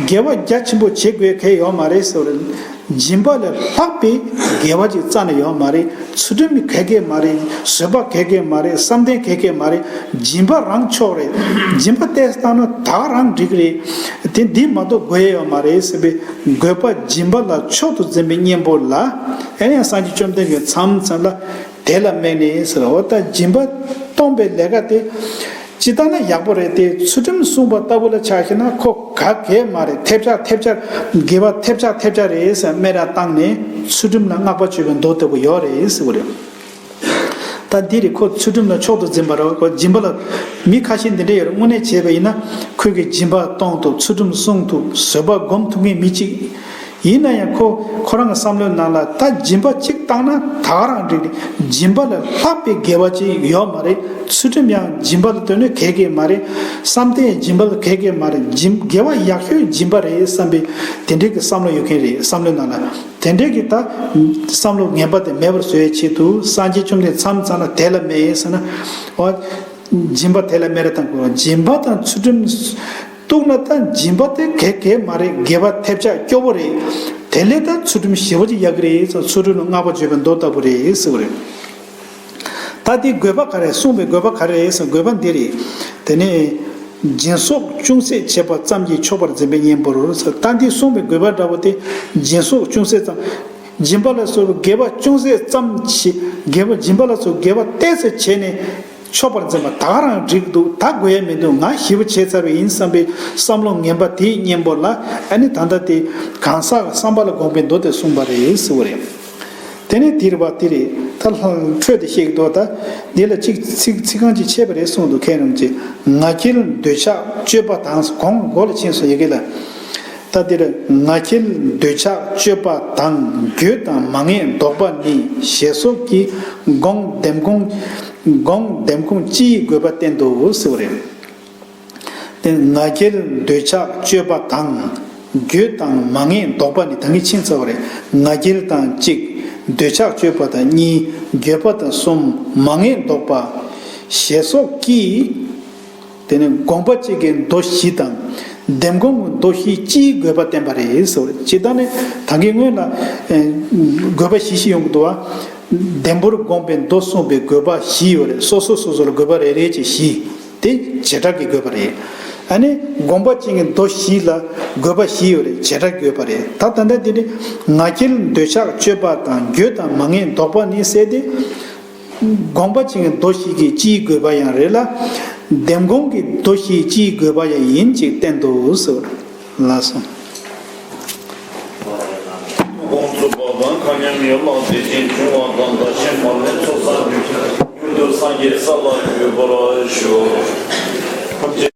དགེ་བ་རྒྱ་ཆེན་པོ་བྱེད་དགོས་གལ་ཡོད་མ་རེད་ཟེར་བ་རེད། སྦྱིན་པ་ལས་ལྷག་པའི་དགེ་བ་ཅིག་རྩ་ནས་ཡོད་མ་རེད། ཚུལ་ཁྲིམས་གལ་གལ་མ་རེད། བཟོད་པ་གལ་གལ་མ་རེད། བསམ་གཏན་གལ་གལ་མ་རེད། སྦྱིན་པ་རང་ཆོག་རེད། སྦྱིན་པ་ཏོག་ཙམ་བཏང་ན་ད་ག་རང་འགྲིག་རེད། དེ་འདི་མ་གཏོགས་དགོས་ཡ་ཡོད་མ་རེད་ཟེར་བའི་དགོས་པ་སྦྱིན་པ་ལ་མཆོག་ཏུ་འཛིན་པའི་གཉེན་པོ་ལ། ཨེ་ཡང་སངས་རྒྱས་བཅོམ་ལྡན་འདས་མཚམས་མཚམས་ལ་དེ་ལ་དམིགས་ནས་ཟེར། འོ་ད་སྦྱིན་པ་གཏོང་བའི་ལས་ཀ་དེ། ཇི་ལྟར་ན་ཡག་པོ་རེད་དེ། ཚུལ་ཁྲིམས་བསྲུངས་པ་ལྟ་བུ་ལ་ཆ་བཞག་ན་ཁོ་ག་གེ་མ་རེད། ཐེབས་ཆག་ཐེབས་ཆག་དགེ་བ་ཐེབས་ཆག་ཐེབས་ཆག་རེད་ཟེར་སྨད་ར་བཏང་ནས་ཚུལ་ཁྲིམས་ལ་བསྔགས་པ་བརྗོད་པའི་མདོ་ལྟ་བུ་ཡོད་རེད་ཟེར་བ་རེད། ད་འདི་རེད། ཁོ་ཚུལ་ཁྲིམས་ལ་མཆོག་ཏུ་འཛིན་པ་རེད། ཁོ་སྦྱིན་པ་ལ། མི་ཁ་ཤས་འདི་འདྲ་ཡོད་རེད། དངོས་གནས་བྱས་པ་ཡིན་ན་ཁོས་ཀྱི་སྦྱིན་པ་གཏོང་ཐུབ། ཚུལ་ཁྲིམས་བསྲུང་ཐུབ། བཟོད་པ་སྒོམ་ཐུབ་མཁན་མི་གཅིག་ཡིན་ན་ཡང་ཁོ་ཁོ་རང་གི་བསམ་བློའི་ནང་ལ་ད་སྦྱིན་པ་གཅིག་བཏང་ན་ད་ག་རང་འགྲིག་རེད། སྦྱིན་པ་ལས་ལྷག་པའི་དགེ་བ་ཅིག་ཡོད་མ་རེད། ཚུལ་ཁྲིམས་ཡང་སྦྱིན་པ་ལ་དོན་ནི་གལ་གལ་མ་རེད། བསམ་གཏན་སྦྱིན་པ་ལ་གལ་གལ་མ་རེད། སྦྱིན་དགེ་བ་ཡག་ཤོས་སྦྱིན་པ་རེད་བསམ་པའི་དེ་འདྲའི་གི་བསམ་བློ་ཡོད་མཁན་རེད། བསམ་བློའི་ནང་ལ་དེ་འདྲའི་གི་ད་བསམ་བློ་ངན་པ་དེ་མེད་པར་བཟོ་བའི་ཆེད་དུ་སངས་རྒྱས་བཅོམ་ལྡན་མཚམས་མཚམས་ལ་དེ་ལ་དམིགས་ཟེར་ན། འོ། སྦྱིན་པ་དེ་ལ་དམིགས་ར་བཏང་དགོས། སྦྱིན་པ་དང་ཚུལ་ཁྲིམས་གཏུགས་ན་ད་སྦྱིན་པ་དེ་གལ་གལ་མ་རེད། དགེ་བ་ཐེབས་ཆག་སྐྱོ་བོ་རེད། དེ་ལས་ད་ཚུལ་ཁྲིམས་ཞེ་པོ་ཅིག་ཡག་གི་རེད་ཟེར། ཚུལ་ཁྲིམས་ལ་བསྔགས་པ་བརྗོད་པའི་མདོ་ལྟ་བུ་རེད་ཟེར་བ་རེད། ད་དེ་དགོས་པ་ག་རེ་གསུངས་པའི་དགོས་པ་ག་རེ་རེད་ཟེར། དགོས་པ་འདི་རེད། དེ་ནས་སྦྱིན་སོགས་ཅུང་ཟད་བྱས་པ་ཙམ་གྱིས་ཆོག་པར་འཛིན་པའི་གཉེན་པོར་ཟེར། ད་འདི་གསུངས་པའི་དགོས་པ་འདྲ་བོ་དེ་སྦྱིན་སོགས་ཅུང་ཟད་ཙམ། སྦྱིན་པ་ལ་སོགས་པའི་དགེ་བ་ཅུང་ཟད་ཙམ་བྱེད། དགེ་བ་སྦྱིན་པ་ལ་སོགས་དགེ་བ་ཏོག་ཙམ་བྱས་ནས་ཆོག་པར་འཛིན་པ་ད་ག་རང་འགྲིག་འདུག་ད་དགོས་ཡ་མི་འདུག་ང་ཞེ་པོ་བྱས་ཚར་བ་ཡིན་བསམ་པའི་བསམ་བློ་ངན་པ་དེའི་གཉེན་པོ་ལ། ཨ་ནི་ད་ལྟ་དེ་གང་ཟག་གི་བསམ་པ་ལ་དགོངས་པའི་མདོ་དེ་གསུངས་པ་རེད་ཟེར་བ་རེད། དེ་ནས་དེ་རེད་པ། དེ་རེད། ད་ལྷ་འཕྲོས་དེ་བཤད་ཀྱི་འདུག་ད་འདི་ལ་གཅིག་ཚིག་ཚིག་རྐང་གཅིག་ཆད་པ་རེད་གསུངས་འདུག་མཁན་རིན་པོ་ཆེ། ང་རྒྱལ་འདོད་ཆགས་སྤྱོད་པ་དང་། གོང་མགོ་ལ་ཕྱིན་སོང་ཡི་གེ་ལ། ད་འདིར་ང་རྒྱལ་འདོད་ཆགས་སྤྱོད་པ་དང་། འགྱོད་དང་མ་ངེས་ལྡོག་པ་ནི། ཞེས་སོགས་ཀྱིས་སྒོམ་བདེན་སྒོམ་སྒོམ་བདེན་སྒོམ་སྤྱིའི་དགོས་པ་བསྟན་ཏོ་ཟེར་བ་རེད། དེ་ང་རྒྱལ་འདོད་ཆགས་སྤྱོད་པ་དང་། འགྱོད་དང་མ་ངེས་ལྡོག་པ་ནི། ད་གིན་ཕྱིན་ཚར་བ་རེད། ང་རྒྱལ་དང་གཅིག་འདོད་ཆགས་སྤྱོད་པ་དང་གཉིས། འགྱོད་པ་དང་གསུམ། མ་ངེས་ལྡོག་པ། ཞེས་སོགས་ཀྱིས། དེ་ནས་སྒོམ་པ་གཅིག་གི་མདོ་བཞི་དང་། བདེན་སྒོམ་གྱི་མདོ་བཞི་སྤྱིའི་དགོས་པ་བསྟན་པ་རེད་ཟེར་བ་རེད། ཇི་ལྟར་ནི་ད་གིན་སྔོན་ལ་ཨེ་དགོས་པ་བཞི་བཞི་ཡོང་གི་འདུག་བ། ལྡེམ་པོར་སྒོམ་པའི་མདོ་གསུངས་པའི་དགོས་པ་བཞི་ཡོད་རེད། སོ་སོ་སོ་སོ་ལ་དགོས་པ་རེ་རེ་བྱས་བཞི། དེ་བྱེ་བྲག་གི་དགོས་པ་རེད། ཨ་ནི་སྒོམ་པ་གཅིག་གི་མདོ་བཞི་ལ་དགོས་པ་བཞི་ཡོད་རེད། བྱེ་བྲག་གི་དགོས་པ་རེད། ད་ད་ལྟ་འདི་ནི་ང་རྒྱལ་འདོད་ཆགས་སྤྱོད་པ་དང་། འགྱོད་དང་མ་ངེས་ལྡོག་པ་ནི་ཟེར་ཏེ། སྒོམ་པ་གཅིག་གི་མདོ་བཞི་གི་སྤྱིའི་དགོས་པ་ཡང་རེད་ལ། བདེན་སྒོམ་གྱི་མདོ་བཞིའི་སྤྱིའི་དགོས་པ་ཡང་ཡིན་ཅེས་བསྟན་ཏོ་ཟེར། ལགས་སོ། དགོངས་རྫོགས་པ་དང་མཁའ་མཉམ་ཡན་ལག་བདེ་ཆེན་འབྱུང་བ་དང་། བདག་གཞན་མ་ལུས་ཚོགས་བསགས་མྱུར་དུ་སངས་རྒྱས་ས་ལ་འགོད་པར་ཤོག། ཐམས་ཅད་